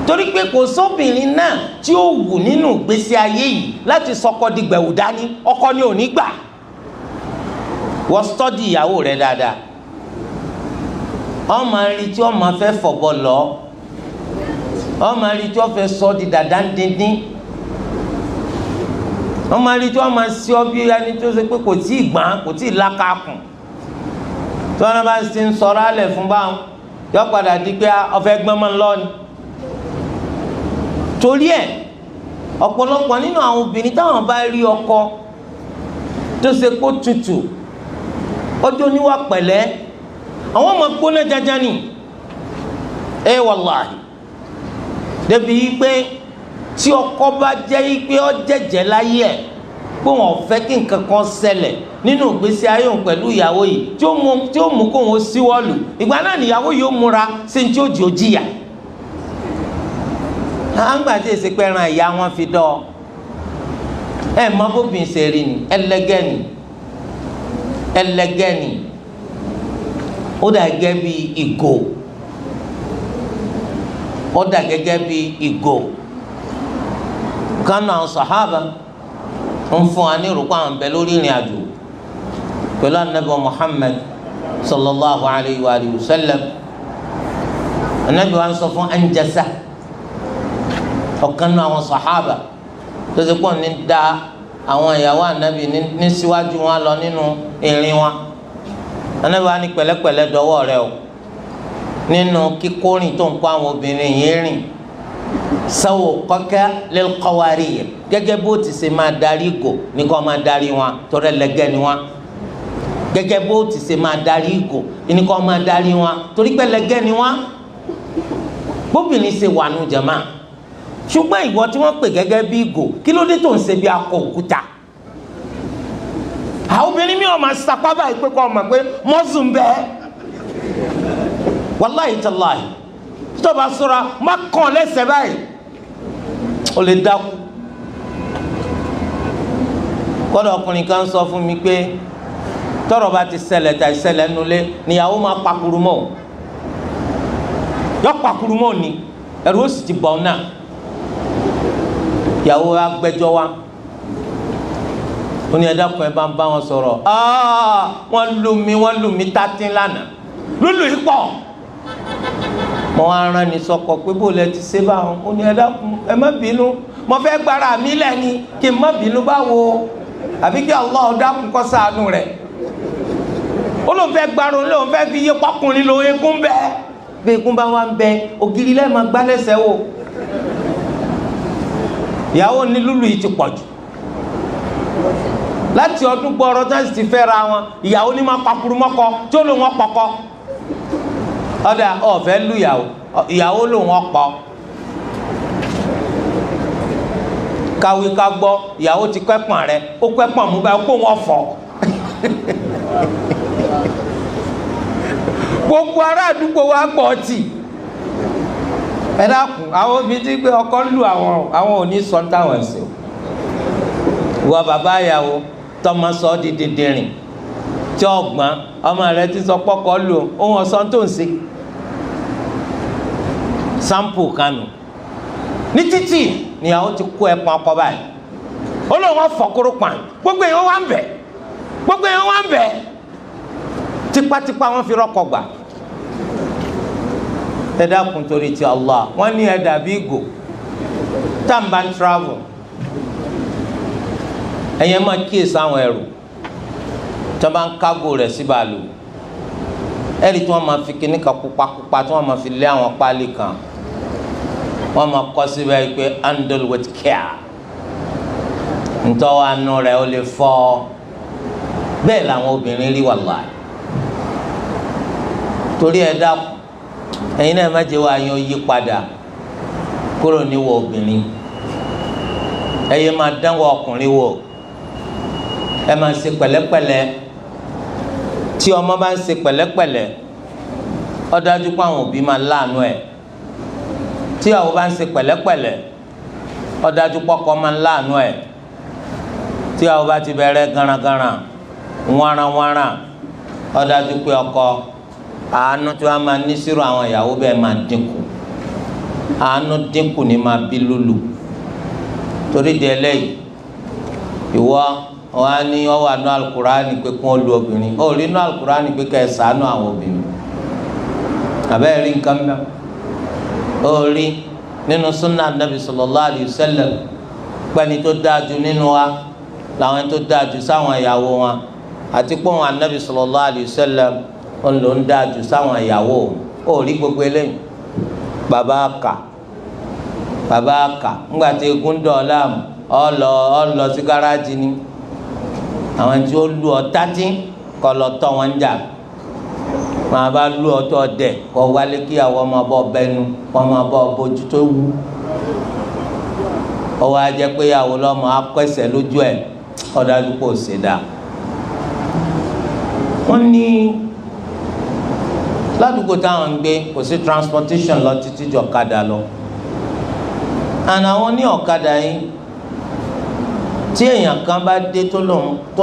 Torí pé kò sóbìnrin náà tí ó wù nínú ìgbésí ayé yìí láti sọkọ di gbẹ̀wù dání, ọkọ ni ò ní gbà. Wọ́n sọ́dí ìyàwó rẹ̀ dáadáa, ọmọ rí tí ọmọ fẹ́ fọ̀bọ lọ, ọmọ rí tí wọ́n fẹ́ sọ di dàda díndín, ọmọ rí tí wọ́n máa ṣe ọ bí ẹni tó ṣe pé kò tí ì gbọ́n, kò tí ì lákàkùn. Tí wọ́n bá ti ń sọ̀rọ̀ alẹ̀ fún báwọn, yọ padà di pé ọfẹ́ gbọ́n mọ́ ń lọ ni. Torí ẹ̀ ọ̀pọ̀lọpọ̀ nínú àwọn obìnrin táwọn bá rí ọkọ tó ṣe kó tutù, ọjọ́ oníwà pẹ̀lẹ́, àwọn ọmọ gbóná jaja ni. Ẹ wàláhì, débi pé tí ọkọ bá jẹ́ pé ó jẹ́jẹ́ láyé ẹ̀ pé wọ́n fẹ́ kí nǹkan kan ṣẹlẹ̀ nínú ìgbésí ayé òun pẹ̀lú ìyàwó yìí tí ó mú kóun ó síwọ́lù, ìgbà náà nìyàwó yìí ó múra sí ní tí ó jì ó jìyà. À ń gbà tí èsì pé ẹran ìyá wọn fi dọ́ ẹ mọ bóbin ṣe rí ni, ẹlẹgẹ́ ni, ẹlẹgẹ́ ni. Ó dà gẹ́gẹ́ bí ìgò, ó dà gẹ́gẹ́ bí ìgò. Kánú àwọn sàhábà ń fún wa ní ìrùkọ́ àwọn bẹ lórí ìrìn àjò pẹ̀lú anabi Muhammad sallallahu alayhi wa sallam. Anabi wa ń sọ fún Anjasa, ọ̀kan nínú àwọn sàhábà tó ti pọ̀ ní da àwọn ìyàwó anabi ní síwájú wọn lọ nínú ìrìn wọn. Anabi wa ní pẹ̀lẹ́pẹ̀lẹ́ dọ́wọ́ rẹ o nínú kíkórìn tó ń kó àwọn obìnrin yìí rìn, sawqaka lil qawarir, gẹ́gẹ́ bó ti ṣe máa darí gò ní kó máa darí wọn, torí ẹlẹgẹ́ ni wọn. Gẹ́gẹ́ bó ti ṣe máa darí ìgò ní kó máa darí wọn, torí pẹ̀lẹ́gẹ́ ni wọn. Bóbìnrin ṣe wà nù jàmá. Ṣùgbọ́n ìwọ tí wọ́n pè gẹ́gẹ́ bí ìgò, kí ló dé tó ń ṣe bí akọ òkúta? Àwọn obìnrin mi ò máa sapá báyìí pé kọ́ ọ mọ̀ pé mọ́sùn bẹ́ẹ̀. Wàláhì tàláhì, tó bá ṣọ́ra má kàn lẹ́sẹ̀ báyìí, ó lè dákú. Kọ́dọ̀ ọkùnrin kan sọ fún mi pé tọ́rọ̀ bá ti ṣẹlẹ̀ tàì ṣẹlẹ̀ nulẹ̀ níyàwó máa pakuru mọ́ o. Yọ pakuru mọ́ ni, ẹ̀rù ó sì ti bọ̀ náà. Ìyàwó wa gbẹ́jọ́ wa, ó ní ẹ dákun ẹ bá ń bá wọn sọ̀rọ̀. Wọ́n lù mí tátí lánàá, lùlù yìí pọ̀. Mo wá rán ni sọkọ pé bó lẹ ti ṣe báwọn. Ó ní ẹ dákun ẹ má bínú, mo fẹ́ gbára mi lẹ́ni kí n má bínú báwo, àbí kí Allah dákun kó ṣàánú rẹ̀. Ó lóun fẹ́ gbára òun, lóun fẹ́ fi yé pọkùnrin lòun eégún bẹ́ẹ̀. Bí eégún bá wà ń bẹ, ògiri lẹ́ẹ̀ máa gbá lẹ́sẹ̀ wò. Ìyàwó ní lùlù yìí ti pọ̀ jù. Láti ọdún gbọ́rọ̀ tó ti fẹ́ ra wọn, ìyàwó ní máa pakuru mọ́kọ tí ó lóun ọ̀pọ̀kọ. Ọ̀dà ọ̀fẹ́ lu ìyàwó, ìyàwó lòun ọ̀pọ̀. Káwé ká gbọ́, ìyàwó ti kẹ́pọ̀n rẹ̀, ó kẹ́pọ̀n mú báyìí, kó wọn fọ̀. Gbogbo ará àdúgbò wa gbọ́ tì. Ẹ dákun, àwọn obìnrin tí pé ọkọ ń lu àwọn ò ní sọ táwọn sí o. Ìwọ bàbá ìyàwó tọmọ sọ ọ́ di dìndìnrìn tí ọgbọ́n ọmọ rẹ ti sọ pọ́kọ́ lù ohun ọ̀sán tó ń ṣe. Sample kanu ní títì níyàwó ti kó ẹpọn ọkọ báyìí, ó lóun wọn fọ kóró pan, gbogbo èèyàn wà ń bẹ, gbogbo èèyàn wà ń bẹ. Tipátipá wọn fi rọkọ gbà. Ẹ dákun torí ti Allah, wọn ní ẹ dàbí ìgò tá n bá ń travel. Ẹ̀yin máa kíyèsí àwọn ẹrù tí wọ́n bá ń kágò rẹ̀ sí bàálù. Ẹ̀rí tí wọ́n máa fi kíní kan pupapupa tí wọ́n máa fi lé àwọn páálí kan, wọ́n máa kọ́ síbẹ̀ pé handle with care. Ntọ́wọ́ anú rẹ̀ ó lè fọ́. Bẹ́ẹ̀ làwọn obìnrin rí wàláhì. Torí ẹ dákun, ẹ̀yin náà má jẹ́ wá yan yí padà kúrò níwọ̀ obìnrin. Ẹ yé máa dánwò ọkùnrin wò. Ẹ máa ṣe pẹ̀lẹ́pẹ̀lẹ́. Tí ọmọ bá ń ṣe pẹ̀lẹ́pẹ̀lẹ́, ó dájú pé àwọn òbí máa láàánú ẹ̀. Tí àwọn bá ń ṣe pẹ̀lẹ́pẹ̀lẹ́, ó dájú pọ́kọ máa láàánú ẹ̀. Tí àwọn bá ti bẹ̀rẹ̀ garagara, wáranwáran, ó dájú pé ọkọ àánú tí wọ́n máa ní sírò àwọn ìyàwó bẹ́ẹ̀ máa dínkù. Àánú dínkù ni máa bí lúlù. Torí di ẹlẹ́yìí, ìwọ wọn á ní ọwọ́ àánú alukurani pé kí wọ́n lu obìnrin. Ó rí inú alukurani pé kẹ́ ẹ ṣàánú àwọn obìnrin. Àbẹ́ rí nǹkan mẹ́. Ó rí nínú sunna anabi sallallahu alayhi wa sallam pẹ́ni tó dáa jù nínú wa làwọn tó dáa jù sáwọn ìyàwó wọn, àti pé wọn anabi sallallahu alayhi wa sallam òun ló ń dáa jù sáwọn ìyàwó. Ó rí gbogbo eléyìí. Bàbá kà, bàbá kà ńgbà tí egun dọ̀ọ́lá ọ lọ sí gáràjì ni. Àwọn tí ó lu ọ tátí kọ lọ tọ́ wọn jà. Màá bá lu ọtọ dẹ kọ wálé kí àwọn ọmọ bọ bẹnu, kọ ọmọ bọ bójú tó wú. Ọwọ́ ajẹ́ pé ìyàwó lọ́mọ akọ́sẹ̀ lójú ẹ̀, ọ̀dájú kò ṣe dáa. Wọ́n ní ládùúgbò táwọn ń gbé kò sí transportation lọ títí ju ọ̀kadà lọ. Àná àwọn ní ọ̀kadà yìí, tí èèyàn kan bá dé tó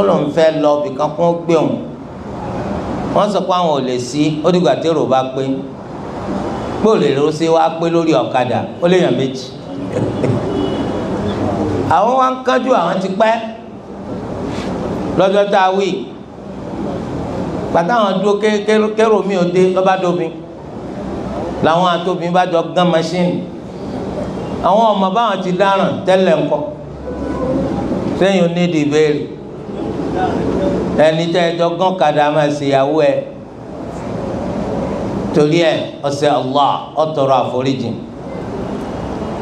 lòun fẹ́ lọ ibìkan kó gbé òun, wọ́n sọ pé àwọn ò lè sí, ó dìgbà tèrò bá pé. Pé ò lè lọ sí wá pé lórí ọ̀kadà, ó lè yàn méjì. Àwọn wá ń kánjú, àwọn ti pẹ́ lọ́jọ́ tá a wí. Pàtó àwọn dúró kérò mi ò dé, lọ́ba dómi làwọn àtòmí bá jọ gán machine. Àwọn ọmọ báwọn ti dáràn tẹ́lẹ̀ ńkọ́ sẹ́yìn onídìí ìbéèrè. Ẹni tẹ́ ẹ jọ gán kadà máa ṣèyàwó ẹ. Torí ẹ ọsẹ Allah ọtọrọ àforíjì.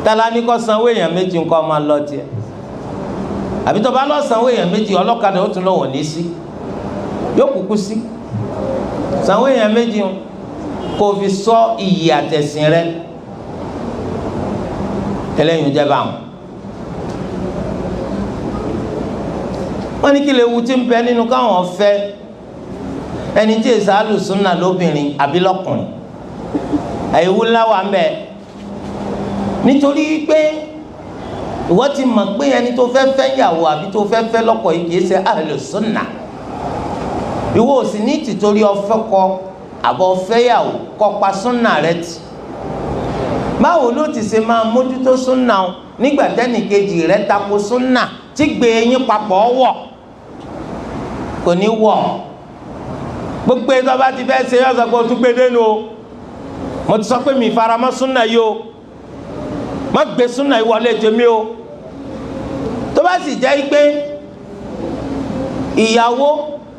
Tala ní kó sanwó èèyàn méjì ńkọ́ máa lọ tiẹ̀. Àbí tó bá lọ sanwó èèyàn méjì, ọlọ́kadà ó tún lọ wọ̀ ní sí. Yóò kúkú sí. Sanwó èèyàn méjì kó fi sọ iyì àtẹ̀sìn rẹ. Eléyìí jẹ́ báwọn. Wọ́n ní kí lè wu tí ń bẹ nínú káwọn fẹ́ ẹni tí èsì alùsùnà lóbìnrin àbí lọ́kùnrin. Àìwú ńlá wà ń bẹ, nítorí pé ìwọ ti mọ̀ pé ẹni tó fẹ́ fẹ́ yàwó àbí tó fẹ́ fẹ́ lọ́kọ yìí kìí ṣe alùsùnà. Ìwọ ò sì ní tìtorí ọfẹ́ kọ àbọ̀ fẹ́yàwó kọ́ pa súnà rẹ tì. Báwo ló ti ṣe máa mójútó súnà o nígbà tẹ́nìkejì rẹ tako súnà tí gbé yín papọ̀ wọ̀? Kò ní wọ̀. Gbogbo ẹ̀ tó bá ti fẹ́ ṣe yọ sọ pé o tún gbé dénú o, mo ti sọ pé mi faramọ́ súnà yìí o, má gbé súnà yìí wọlé tèmi o. Tó bá sì jẹ́ pé ìyàwó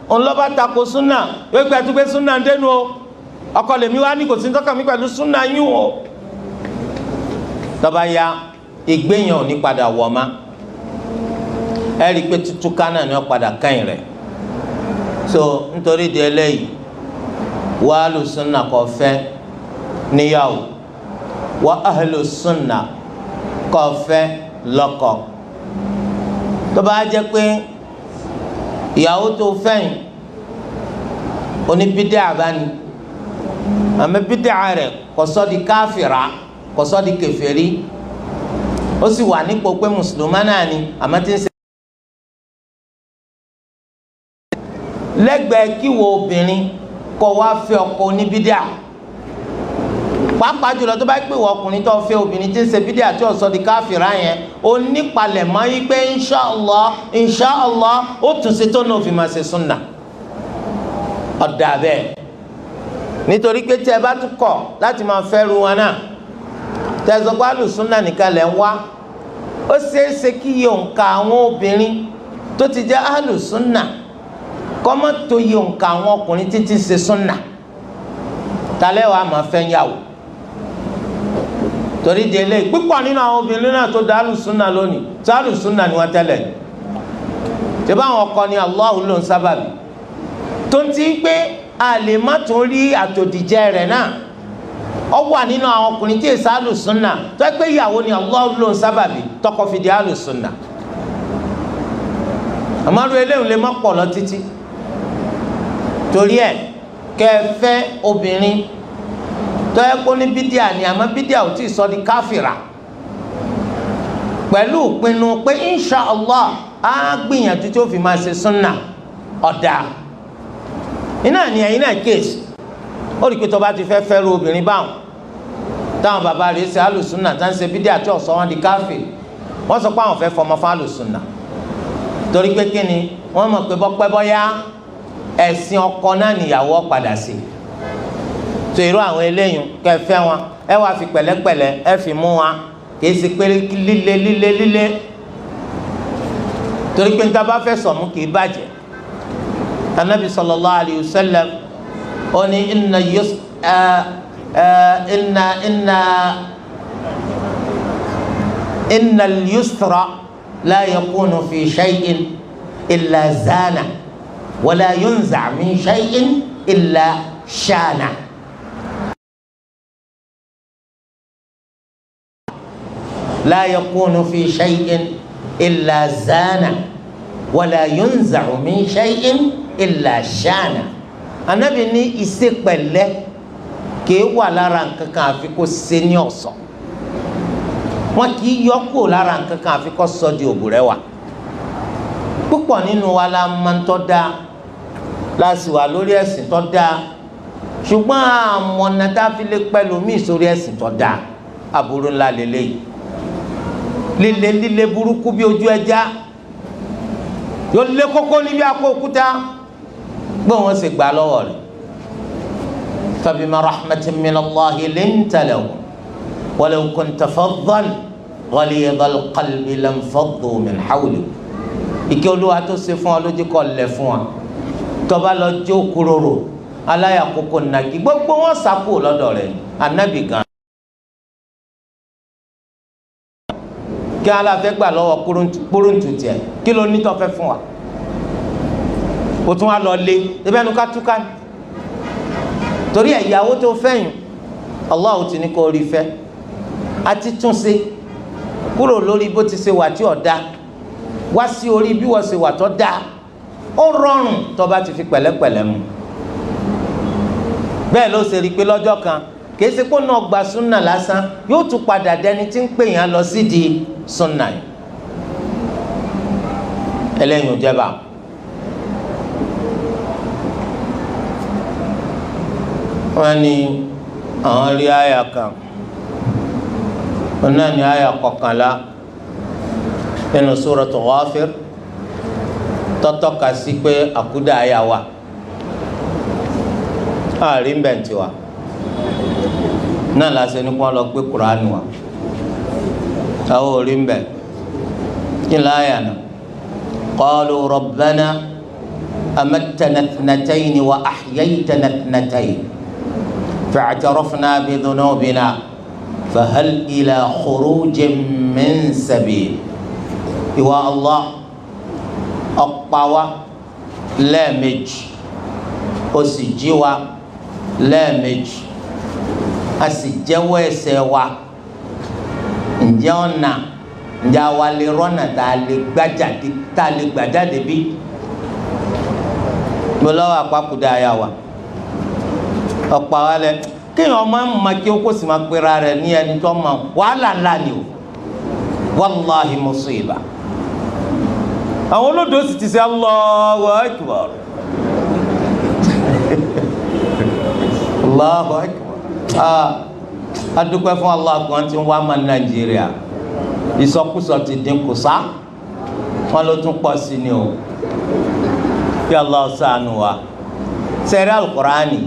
òun ló bá tako súnà, yóò gbé ẹtú gbé súnà dénú o, ọkọ lèmi wá ní kò sí tọ́ka mi pẹ̀lú súnà yín o. Tó bá ya ìgbéyàn ò ní padà wọ̀ ma, ẹ rí i pé tútúká náà ni wọ́n padà kẹ́yìn rẹ̀. So nítorí di eléyìí, wà ahlu sunna kò fẹ́ níyàwó, wà ahlu sunna kò fẹ́ lọ́kọ. Tó bá jẹ́ pé ìyàwó tó fẹ́yìn oníbídà bá ní, àmọ́ bídà rẹ̀ kò sọ di káfìrà, kò sọ di kèfèrí, ó sì wà nípò pé mùsùlùmá náà ni, àmọ́ tí ń ṣe lẹ́gbẹ̀ẹ́ kí wo obìnrin kó wá fẹ́ ọkọ oníbídà, pàápàá jùlọ tó bá pè wọ ọkùnrin tó fẹ́ obìnrin tí ń ṣe bídà tí ó sọ di káfìrà yẹn, ó nípalẹ̀mọ́ yí pé inṣàlá inṣàlá ó tún ṣe tó náà fi máa ṣe súnà. Ọ̀dà bẹ́ẹ̀, nítorí pé tí ẹ bá tún kọ̀ láti máa fẹ́ ru wọn náà, tẹ̀sán pé alùsúnà nìkan lẹ̀ ń wá, ó ṣeé ṣe kí iye òǹkà àwọn obìnrin tó ti jẹ́ alùsúnà kọ́mọ́ tó iye òǹkà àwọn ọkùnrin títí ṣe súnà. Talẹ́ wàá máa fẹ́ yàwó? Torí délé pípọ̀ nínú àwọn obìnrin náà tó da alùsúnà lónìí, tó alùsúnà ni wọ́n tẹ́lẹ̀. Ṣé báwọn ọkọ ni Allahu ló ń sábàbí tó ń ti pé a lè má tún rí àtòdìjẹ rẹ̀ náà. Ó wà nínú àwọn ọkùnrin tí èsì alùsúnà tó ẹ pé ìyàwó ni Allahu ló ń sábàbí tọkọ fi di alùsúnà. Àmọ́ eléyìí lè má pọ̀ lọ títí. Torí ẹ kẹfẹ́ obìnrin tó yẹ kó ní bídíà ni, àmọ́ bídíà ò tí ì sọ di káfìrà, pẹ̀lú ìpinnu pé inṣàlá á gbìyànjú tí ó fi máa ṣe súnà. Ọ̀dà iná ni ẹ̀yin náà kéèsì. Ó rí i pé tó bá ti fẹ́ fẹ́rù obìnrin báwọn táwọn bàbá rẹ̀ ṣe alùsúnà tá ń ṣe bídíà tí ò sọ wọn di káfìrì, wọ́n sọ pé àwọn fẹ́ fọmọ fún alùsúnà. Torí pé kí ni wọ́n mọ̀ pé bọ́pẹ́ bọ́yá ẹ̀sìn ọkọ náà nìyàwó padà sí. Tó irú àwọn eléyìí kẹfẹ́ wọn, ẹ wá fi pẹ̀lẹ́pẹ̀lẹ́ ẹ fi mú wọn, kìí ṣe pé líle líle líle, torí pé níta bá fẹ́ sọ̀mú kìí bàjẹ́. Anabi sallallahu alayhi wa sallam ó ní inna yus inna inna inna al-yusra la yakunu fi shay'in illa zana wala yunza min shay'in illa shana. La yakunu fi shay'in illa zana wala yunza min shay'in illa shana. Ànábì ní ìṣe pẹ̀lẹ́ kìí wà lára nǹkan kan àfi kó ṣe ní ọ̀ṣọ́. Wọn kìí yọ kúrò lára nǹkan kan àfi kó sọ di òbúrẹ́wà. Púpọ̀ nínú wa la máa ń tọ́ da, la sì wà lórí ẹ̀sìn tó dáa, ṣùgbọ́n àmọ̀nà tá a fi lè pẹ̀lú míì sórí ẹ̀sìn tó dáa, aburú ńlá lélẹ́yìí. Líle líle burúkú bí ojú ẹja, yóò lé kókó níbi akó òkúta, gbọ́n wọn sì gbà lọ́wọ́ rẹ̀. Fabima rahmatin minallahi linta lahum walau kunta faddan ghalidhal qalbi lanfaddu min hawlik. Ìkẹ́ Olúwa tó ṣe fún ọ lójú kọ́ lẹ̀ fún wa, tọba lọ jó kúròrò aláyàkókò nàgí gbogbo wọn sàkó lọ́dọ̀ rẹ̀. Anabi gan kí aláfẹ́ gbà lọ́wọ́ kúrúntù tiẹ̀, kí ló ní tó fẹ́ fún wa? Kò tún wá lọ lé ebe ẹnu ká túká ni. Torí ìyàwó tó fẹ́yìn, Allah ti ní kó rí fẹ́, àti túnṣe kúrò lórí bó ti ṣe wà tí ò da wá sí orí bí wọ́n ṣe wà tó da. Ó rọrùn tó bá ti fi pẹ̀lẹ́pẹ̀lẹ́ mu. Bẹ́ẹ̀ ló ṣe rí i pé lọ́jọ́ kan kìí ṣe kó náà gba súnà lásán, yóò tún padà dẹni tí ń pè yàn lọ sídìí súnà yìí. Ẹlẹ́yìn òjẹba. Wọ́n ní àwọn rí àyà kan, wọ́n náà ní àyà 11 nínú Suratu Ghafir tọ́tọ́ka sí pé àkúdà àyà wà. Àárín bẹ̀ǹtì wa náà lásán ní kí wọ́n lọ gbé Kùránì wa, àwọn ò rí ń bẹ̀. Kí ni àyà náà? Qalu rabbana amattana ithnatayni wa ahyaytana ithnatayni fa'tarafna bidhunubina fahal ila khurujin min sabil. Ìwà Allah, ọ̀pá wa lẹ́ẹ̀mejì, ó sì jí wa lẹ́ẹ̀mejì, a sì jẹ́wọ́ ẹ̀ṣẹ̀ wa. Ǹjẹ́ ọ̀nà, ǹjẹ́ àwa lè rọ́nà tá a lè gbàjáde, tá a lè gbàjáde bí? Mo lọ́wọ́ àpapọ̀dà àyà wa ọ̀pá wa lẹ kéèyàn máa ń ma kí ó kó sì máa pera rẹ̀ ní ẹni tó máa wàhálà ńlá ni o, wàláhi musiba. Àwọn olódò sì ti ṣe Allahu Akbar, Allahu Akbar. Adúpẹ́ fún Allah kan tí ń wá ma Nàìjíríà, ìsọkúsọ ti dínkù sá, wọn ló tún pọ̀ sí ni o. Kí Allah ṣàánú wa. Sẹ́rí Al-Qur'ani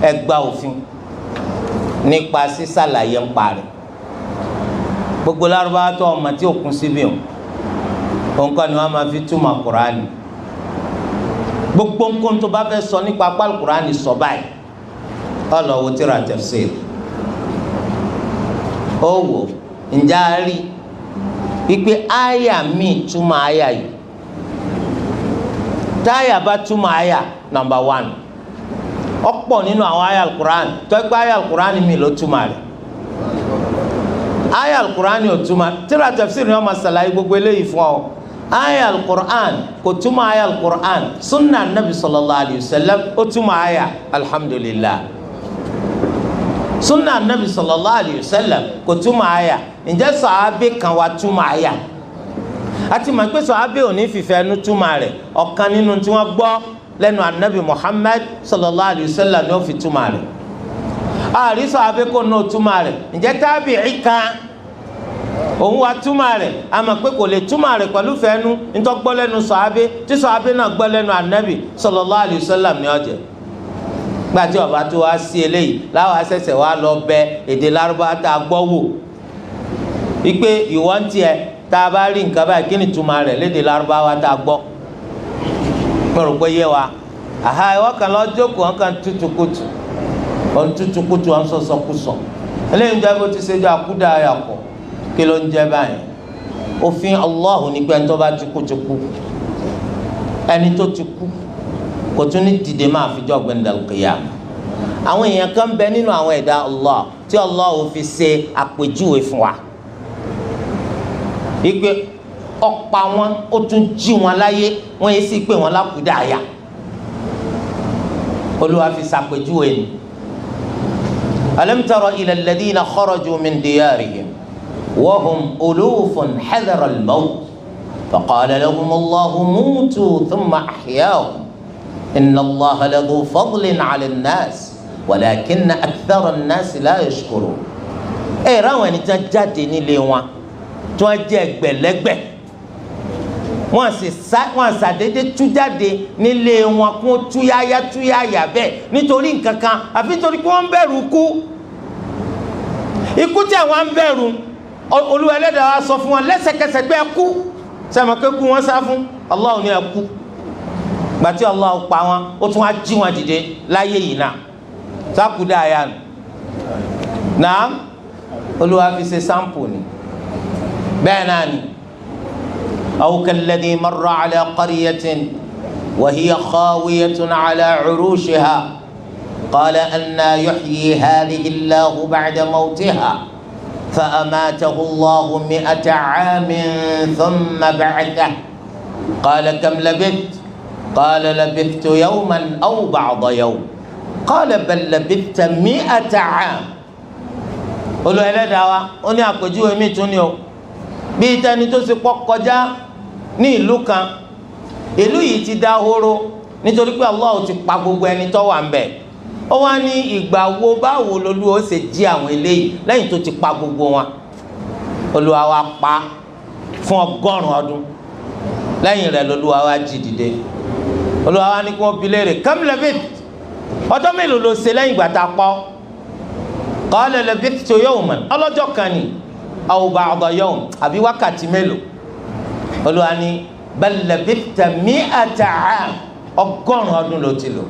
ẹ gba òfin nípa sísàlàyé ń parí. Gbogbo Lárúbáwá tó ọmọ tí òkun síbi o, òun kọ́ ni wọ́n máa fi túmọ̀ Qur'ani. Gbogbo nǹkan tó bá fẹ́ sọ nípa apá Al-Qur'ani sọ báyìí, ọlọ́wọ́ tírà tafsir. Ó wò ǹjẹ́ a rí wípé àyà míì túmọ̀ àyà yìí? Táyà bá túmọ̀ àyà nàmbà 1, ọ̀pọ̀ nínú àwọn àyà Al-Qur'an tó ẹgbẹ́ àyà Al-Qur'an mi ló túmọ̀ rẹ̀. Àyà Al-Qur'an ò túmọ̀, tírà tafsir ni wọ́n máa ṣàlàyé gbogbo eléyìí fún ọ. Àyà Al-Qur'an kò túmọ̀ àyà Al-Qur'an, sunna nabi sallallahu alayhi wa sallam ó túmọ̀ àyà, alhamdulillah. Sunna nabi sallallahu alayhi wa sallam kò túmọ̀ àyà. Ǹjẹ́ sàábé kan wá túmọ̀ àyà? Àti mọ̀ pé sàábé ò ní fìfẹ́ ẹnu túmọ̀ rẹ̀, ọ̀kan nínú tí wọ́n gbọ́ lẹ́nu anabi Muhammad sallallahu alayhi wa sallam ni ó fi túmọ̀ rẹ̀. Àrí sàábé kò ní ó túmọ̀ rẹ̀. Ǹjẹ́ tábìí kan òun wá túmọ̀ rẹ̀? A mọ̀ pé kò lè túmọ̀ rẹ̀ pẹ̀lú fẹ́nu nítorí gbọ́ lẹ́nu sàábé, tí sàábé náà gbọ́ lẹ́nu anabi sallallahu alayhi wa sallam ni ó jẹ́. Gbàtí ọba tó wá sí eléyìí láwọn asẹsẹ wa lọ bẹ èdè Lárúbáwá tá a gbọ́ wò wípé ìwọ ń tiẹ̀ tá a bá rí nǹkan báyìí kí ni túmọ̀ rẹ̀ lédè Lárúbáwá tá a gbọ́? Mo rò pé yé wa. Àhá, ìwọ kan lọ jókòó, wọn kan tútù kùtù, wọn tútù kùtù, wọn sọsọkùsọ. Eléyìí ń jẹ́ bó ti ṣe jẹ́ àkúdà àyàkọ̀. Kí ló ń jẹ́ báyìí? Òfin Allahu ní pé ẹni tó bá ti kú ti kú, ẹni tó ti kú kò tún ní dìde máa fi jọ gbẹndàlùkìyà. Àwọn èèyàn kan bẹ nínú àwọn ẹ̀dá Allah tí Allah ò fi ṣe àpèjúwe fún wa wípé ọ̀pá wọn ó tún jí wọn láyé, wọn yìí sì pé wọn lákùdá àyà. Olúwa fi ṣàpèjúwe ni. Alam tara ila alladhina kharaju min diyarihim wa hum ulufun hadara al-mawt faqala lahum Allahu mutu thumma ahyahum inna Allaha ladhu fadlin ala an-nas walakinna akthara an-nas la yashkurun. Ẹ ráwọn ẹni tí wọ́n jáde nílé wọn tí wọ́n jẹ́ ẹgbẹ̀lẹ́gbẹ̀, wọ́n ṣàdédé tú jáde nílé wọn kó túyáyá túyáyá bẹ́ẹ̀ nítorí nǹkan kan, àfi nítorí pé wọ́n ń bẹ̀rù ikú. Ikú tí àwọn ń bẹ̀rù, Olúwa Ẹlẹ́dàá wa sọ fún wọn lẹ́sẹ̀kẹsẹ̀ pé ẹ kú. Sẹ́mi pé kú wọ́n sá fún? Allah ní ẹ kú. Gbàtí Allah pa wọn, ó tún wá jí wọn dìde láyé yìí náà. Sákúdà àyà nù. Náà Olúwa fi ṣe sáǹpù ni. Bẹ́ẹ̀ náà ni. أو كالذي مر على قرية wa hiya khawiyatun ala urushiha qala anna yuhyi hadhihi Allahu ba'da mawtiha فأماته الله 100 عام ثم بعثه قال كم لبثت قال لبثت يوما أو بعض يوم قال بل لبثت 100 عام. Olú ẹlẹ́dàá wa ó ní àpèjúwe mi tún ni o, bí tẹni tó ṣe pọ̀ kọjá ní ìlú kan, ìlú yìí ti dahoro nítorí pé Allah ti pa gbogbo ẹni tó wà ń bẹ̀. Ó wá ní ìgbà wo báwo lolú ó ṣe jí àwọn eléyìí lẹ́yìn tó ti pa gbogbo wọn. Olúwa wa pa fún 100 ọdún, lẹ́yìn rẹ̀ lolúwa wa jí dìde. Olúwa wa ní kí wọ́n bi léèrè kam labith, ọjọ́ mélòó ló ṣe lẹ́yìn ìgbà tá a pa ọ́? Qala labithtu yawman, ọlọ́jọ́ kan ni, aw ba'da yawm, àbí wákàtí mélòó. Olúwa ní bal labithta 100 'am, 100 ọdún ló ti lò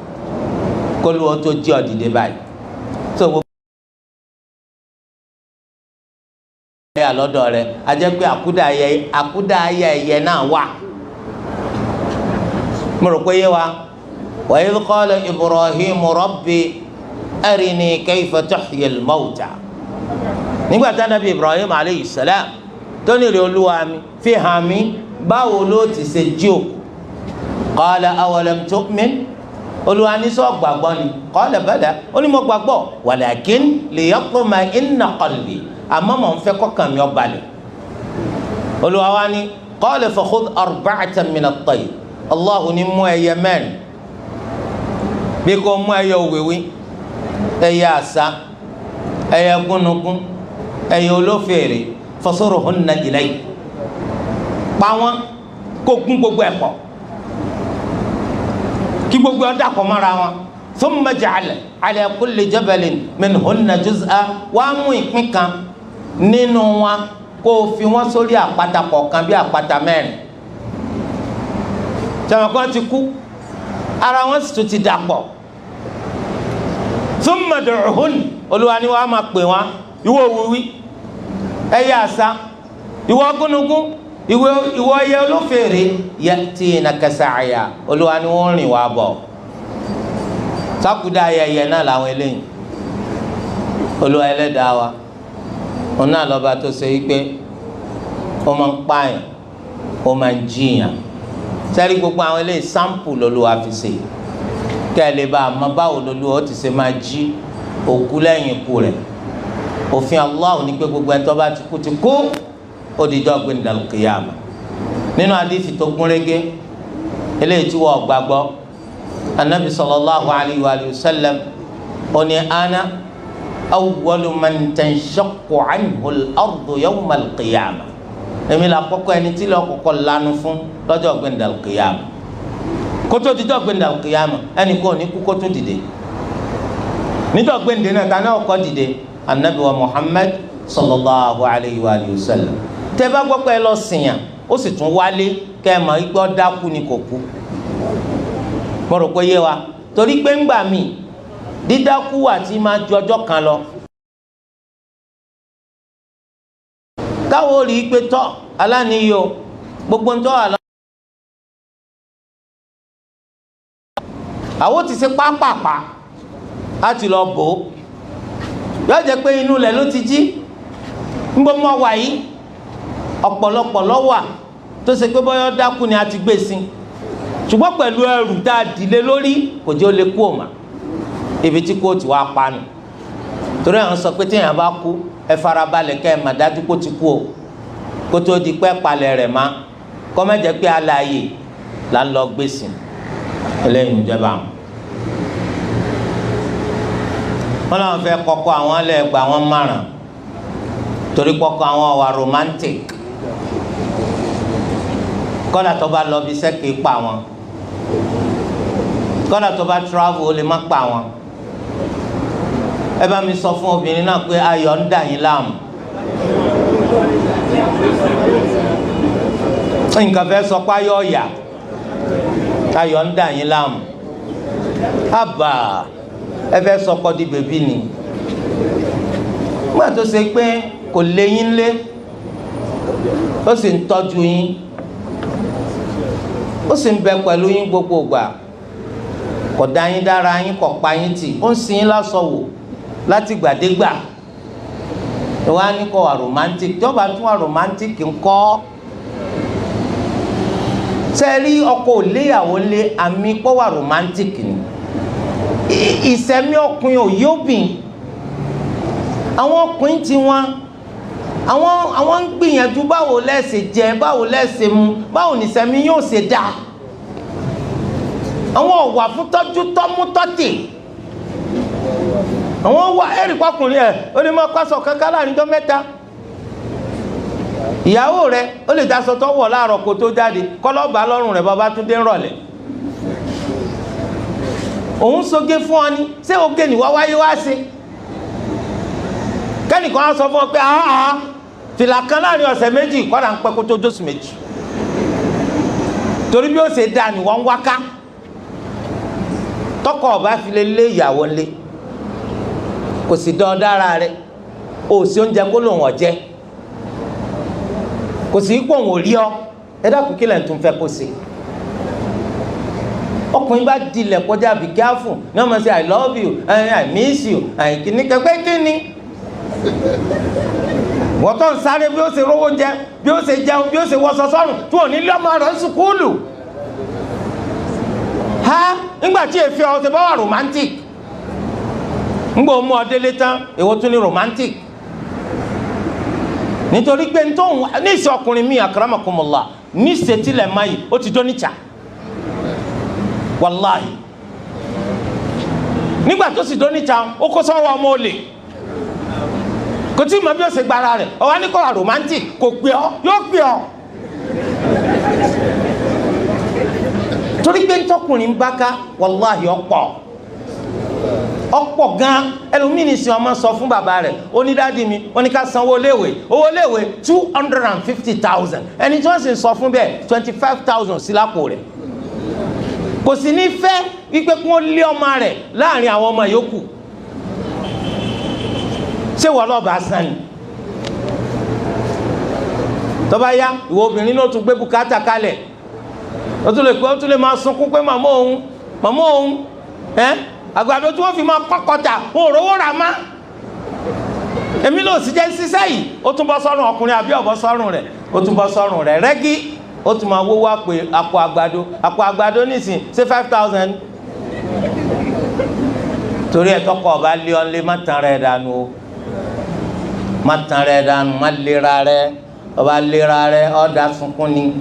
kólúwọ́ tó jí ọ dìde báyìí. Tó gbogbo ẹ̀yà lọ́dọ̀ rẹ̀ a jẹ́ pé àkúdà ayé ẹ̀yẹ náà wà. Mo rò pé yé wa. Wa idh qala Ibrahimu rabbi arini kayfa tuhyil mawta. Nígbà tí Ànábì Ibrahim aleyhi salam tó ní ìrẹ̀ Olúwa mi fi hàn mí báwo ló ti ṣe jí òkú. Qala awalam tu'min, Olúwa ní sọ gbàgbọ́ ni. Qala bala, ó ní mo gbàgbọ́, walakin liyatma'inna qalbi, àmọ́ mò ń fẹ́ kọ́kàn mi ó balẹ̀. Olúwa wa ní qala fakhudh arba'atan min at-tayr, Allahu ní mú ẹyẹ mẹ́rin, bí kò mú ẹyẹ òwìwí, ẹyẹ àṣá, ẹyẹ gúnugún, ẹyẹ olófèrè, fasurhunna ilayk, pa wọ́n kó gún gbogbo ẹ̀ pọ̀, kí gbogbo ọdá kọ mọ́ra wọn. Thumma ja'al ala kulli jabalin minhunna juz'a, wàá mú ìpín kan nínú wọn kó o fi wọn sórí àpáta kọ̀ọ̀kan bí àpáta mẹ́rin. Sọ̀rọ̀ kan ti kú, ara wọn sì tún ti dàpọ̀. Thumma du'hun, Olúwa ni wàá máa pè wọn, ìwọ òwìwí, ẹyẹ àṣá, ìwọ gúnugún, ìwọ ẹyẹ olófèrè, ya'tinaka sa'ya, Olúwa ni wọ́n rìn wá bọ̀. Sákúdà ayẹyẹ náà làwọn eléyìí. Olúwa ẹlẹ́dàá wa òun náà lọ́ba tó ṣe wípé ó máa ń pààyàn, ó máa ń jiyàn. Sẹ́rí gbogbo àwọn eléyìí sáǹpù lọ́lúwa fi ṣe, kẹ́ ẹ lè bá a mọ báwo lọ́lúwa ó ti ṣe máa jí òkú lẹ́yìn ikú rẹ̀. Òfin Allah ní pé gbogbo ẹni tó bá ti kú ti kú, ó di jọ́ gbẹ̀ndàl kìyàmà. Nínú àdìsí tó gúnrégé eléyìí tí wọ́n gbàgbọ́, anabi sallallahu alayhi wa sallam ó ní ana awwalu man tanshaqqu anhu al-ardu yawma al-qiyamah, èmi là kọ́kọ́ ẹni tí lọ́ kọ́kọ́ lanu fún lọ́jọ́ gbẹ̀ndàl kìyàmà. Kótó di jọ́ gbẹ̀ndàl kìyàmà ẹnì kò ní kú kótó dìde. Níjọ́ gbẹ̀ndé náà ta náà kọ́ dìde, anabi wa Muhammad sallallahu alayhi wa sallam. Tẹ́ bá gbọ́ pé ẹ lọ sìnyàn, ó sì tún wálé kẹ́ ẹ mọ̀ igbó dákú ni kò kú. Mo rò pé yé wa, torí pé ńgbà míì dídákú wà tí máa ju ọjọ́ kan lọ. Káwọn ò rí i pé tọ́ aláníyó gbogbo ń tọ́ àlọ́. Àwọn ti ṣe pápápá á ti lọ bò ó. Yóò jẹ́ pé inú ilẹ̀ ló ti jí. Ń bọ́ mọ́ wà yìí, ọ̀pọ̀lọpọ̀ ló wà tó ṣe pé bọ́yọ́ dákú ni a ti gbé sí, ṣùgbọ́n pẹ̀lú ẹrù tá a dìlé lórí kò jẹ́ ó lè kú òmà, ibi tí kò tí wàá panu. Torí àwọn sọ pé téèyàn bá kú, ẹ farabalẹ̀ kẹ́ ẹ mà dájú kó ti kú o, kó tó di pẹ́ palẹ̀ rẹ̀ má, kó má jẹ́ pé alààyè là ń lọ gbé sí. Eléyìí ń jẹba. Wọn làwọn fẹ́ kọ́kọ́ àwọn lẹ́ẹ̀gbà wọn márùn, torí kọ́kọ́ àwọn wà romantic. Kọ́dà tó bá lọ bí iṣẹ́ kì í pa wọn, kọ́dà tó bá travel ó lè má pa wọn. Ẹ bá mi sọ fún obìnrin náà pé ayọ̀ ń dà yín láàmú. Nǹkan fẹ́ sọ pé ayọ̀ ọ̀yà, ayọ̀ ń dà yín láàmú. Àbà ẹ fẹ́ sọkọ di bèbí ni. Nígbà tó ṣe pé kò lé yín lé, ó sì ń tọ́jú yín. Ó sì ń bẹ pẹ̀lú yín gbogbo ìgbà, kò dá yín dára yín, kò pa yín tì, ó ń sin yín lásọ wò láti gbàdégbà. Ìwà ni kò wà romantic, tí ó bá tún wà romantic ńkọ́? Sẹ́ẹ̀rí ọkọ ò léyàwó lé, àmì pọ̀ wà romantic ni. Ìsẹ̀mí ọkùnrin ò yóò bìn. Àwọn ọkùnrin ti wọn, àwọn ń gbìyànjú báwo lẹ́sẹ̀ jẹ, báwo lẹ́sẹ̀ mu, báwo nìsẹ̀mí yóò ṣe dáa. Àwọn ọ̀wà fún tọ́jú tọ́mú tọ́tì. Àwọn wà ẹ̀rì pọkùnrin ẹ̀ ó lè máa pàṣọ kankan láàrin ọjọ́ mẹ́ta. Ìyàwó rẹ̀ ó lè daṣọ tó wọ̀ láàárọ̀ kó tó jáde, kọ́lọ́ọ̀bá lọ́rùn rẹ̀ bàbá tún dé ńrọ̀lẹ́. Òun soge fún ọ ni, ṣé oge ni wá wáyé wá sí? Kẹ́nìkan á sọ fún ọ pé àá fìlà kan láàrin ọ̀sẹ̀ méjì, kọ́ra ń pẹ́ kó tó dóṣù méjì. Torí bí ó ṣe dáa ni wọ́n ń wá ká. Tọkọ ọba fi lè lé ìyàwó ńlé, kò sì dán dára rẹ̀, ò sí oúnjẹ kó lòun ọ̀jẹ́, kò sí pò ń rí ọ. Ẹ dákun, kí lẹ̀ ń tún fẹ́ kó ṣe? Ọkùnrin bá dilẹ̀ kọjá, be careful ní ọmọ sí, "I love you, I miss you," àìkíní kẹgbẹ́ kíni. Wọ́n tó ń sáré bí ó ṣe rówó jẹ, bí ó ṣe jẹun, bí ó ṣe wọṣọ sọ́rùn, tí ò ní lé ọmọ rẹ̀ ń sùkúlù. Ha, nígbà tí èéfì ọ ṣe bá wà romantic, ńgbà ó mú ọ délé tán, èwo tún ní romantic? Nítorí pé ntòun ní ìsìn ọkùnrin mi, akramakumullah, ní ìṣètìlẹ̀ máyì, ó ti dóníjà wàláhì. Nígbà tó sì dóníjà, ó kó sọ́wọ́ ọmọ olè, kò tí ì mọ bí ó ṣe gbára rẹ̀. Ọwọ́ ní kò wà romantic, kò pè ọ́, yóò pè ọ́. Torí pé ntọ́kùnrin bá ká, wàláhì, ọ̀pọ̀ ọ̀pọ̀ gan. Ẹlòmíì sin ọmọ sọ fún bàbá rẹ̀, ó ní, "Daddy mi, wọ́n ní ká sanwó léèwé, owó léèwé 250,000." Ẹni tí wọ́n sì ń sọ fún bẹ́ẹ̀, 25,000 sí lápò rẹ̀. Kò sì ní fẹ́ wípé kí wọ́n lé ọmọ rẹ̀ láàrin àwọn ọmọ yòókù. Ṣé wọ́n lọ́ọ́ bá san ni? Tó bá yá, ìwọ obìnrin náà tún gbé bùkátà kalẹ̀. Ó tún lè pé, ó tún lè máa sunkún pé màmá òun, màmá òun ẹ́ àgbàdo tí wọ́n fi máa kọ́kọ́ta, wọn ò rówó rà má. Èmi ló sì jẹ́ ṣiṣẹ́ yìí. Ó tún bọ́ sọ́rùn ọkùnrin àbí ọ̀bọ sọ́rùn rẹ̀? Ó tún bọ́ sọ́rùn rẹ̀ rẹ́gí. Ó tún máa wó wá pé àpò àgbàdo, àpò àgbàdo nísìn ṣé 5,000? Torí ẹ̀, tọkọ ọba lé ọ lé, má tan rẹ̀ dànù o, má tan rẹ̀ dànù, má lera rẹ̀. Ọba lera rẹ̀, ọ̀dà sunkún ni.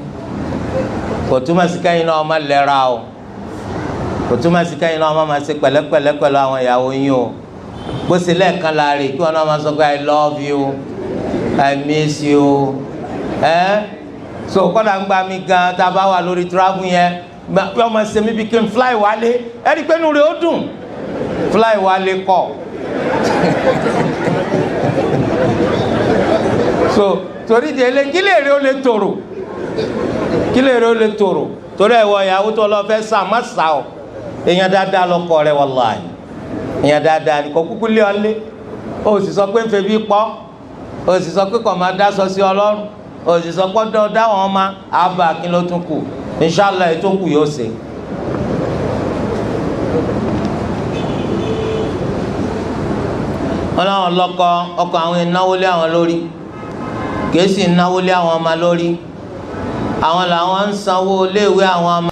Kò túmọ̀ sí kẹ́yìn náà ọmọ lẹ́ra o, kò túmọ̀ sí kẹ́yìn náà ọmọ máa ṣe pẹ̀lẹ́pẹ̀lẹ́ pẹ̀lú àwọn ìyàwó yín o. Bó ṣe lẹ́ẹ̀kan láàrin kí wọn náà máa sọ pé, "I love you, I miss you." Ẹ́ so kọ́dà ń gba mi gan, tá a bá wà lórí travel yẹn, bí ọmọ ṣe mi bí kí n fly wálé, ẹ rí i pé inú rẹ̀ ó dùn. Fly wálé kọ́. So torí de ele, kí lè rí ó lè tòrò, kí lè rí ó lè tòrò. Torí ẹ̀wọ̀ ìyàwó tó lọ fẹ́ sá, má sá o. Èèyàn dáadáa lọkọ rẹ, wàláhì, èèyàn dáadáa ni. Kò kúkú lé ọ lé, o sì sọ pé ń febi pọ́, o sì sọ pé kò máa dáṣọ sí ọlọ́run, o sì sọ pé ọdọ dáwọn ọmọ àbá. Kí ló tún kù? Inṣàlá, ètò kù yóò ṣe. Wọn láwọn lọ́kọ, ọkọ àwọn ìnáwó lé àwọn lórí, kìí sì náwó lé àwọn ọmọ lórí. Àwọn làwọn ń sanwó iléèwé àwọn ọmọ.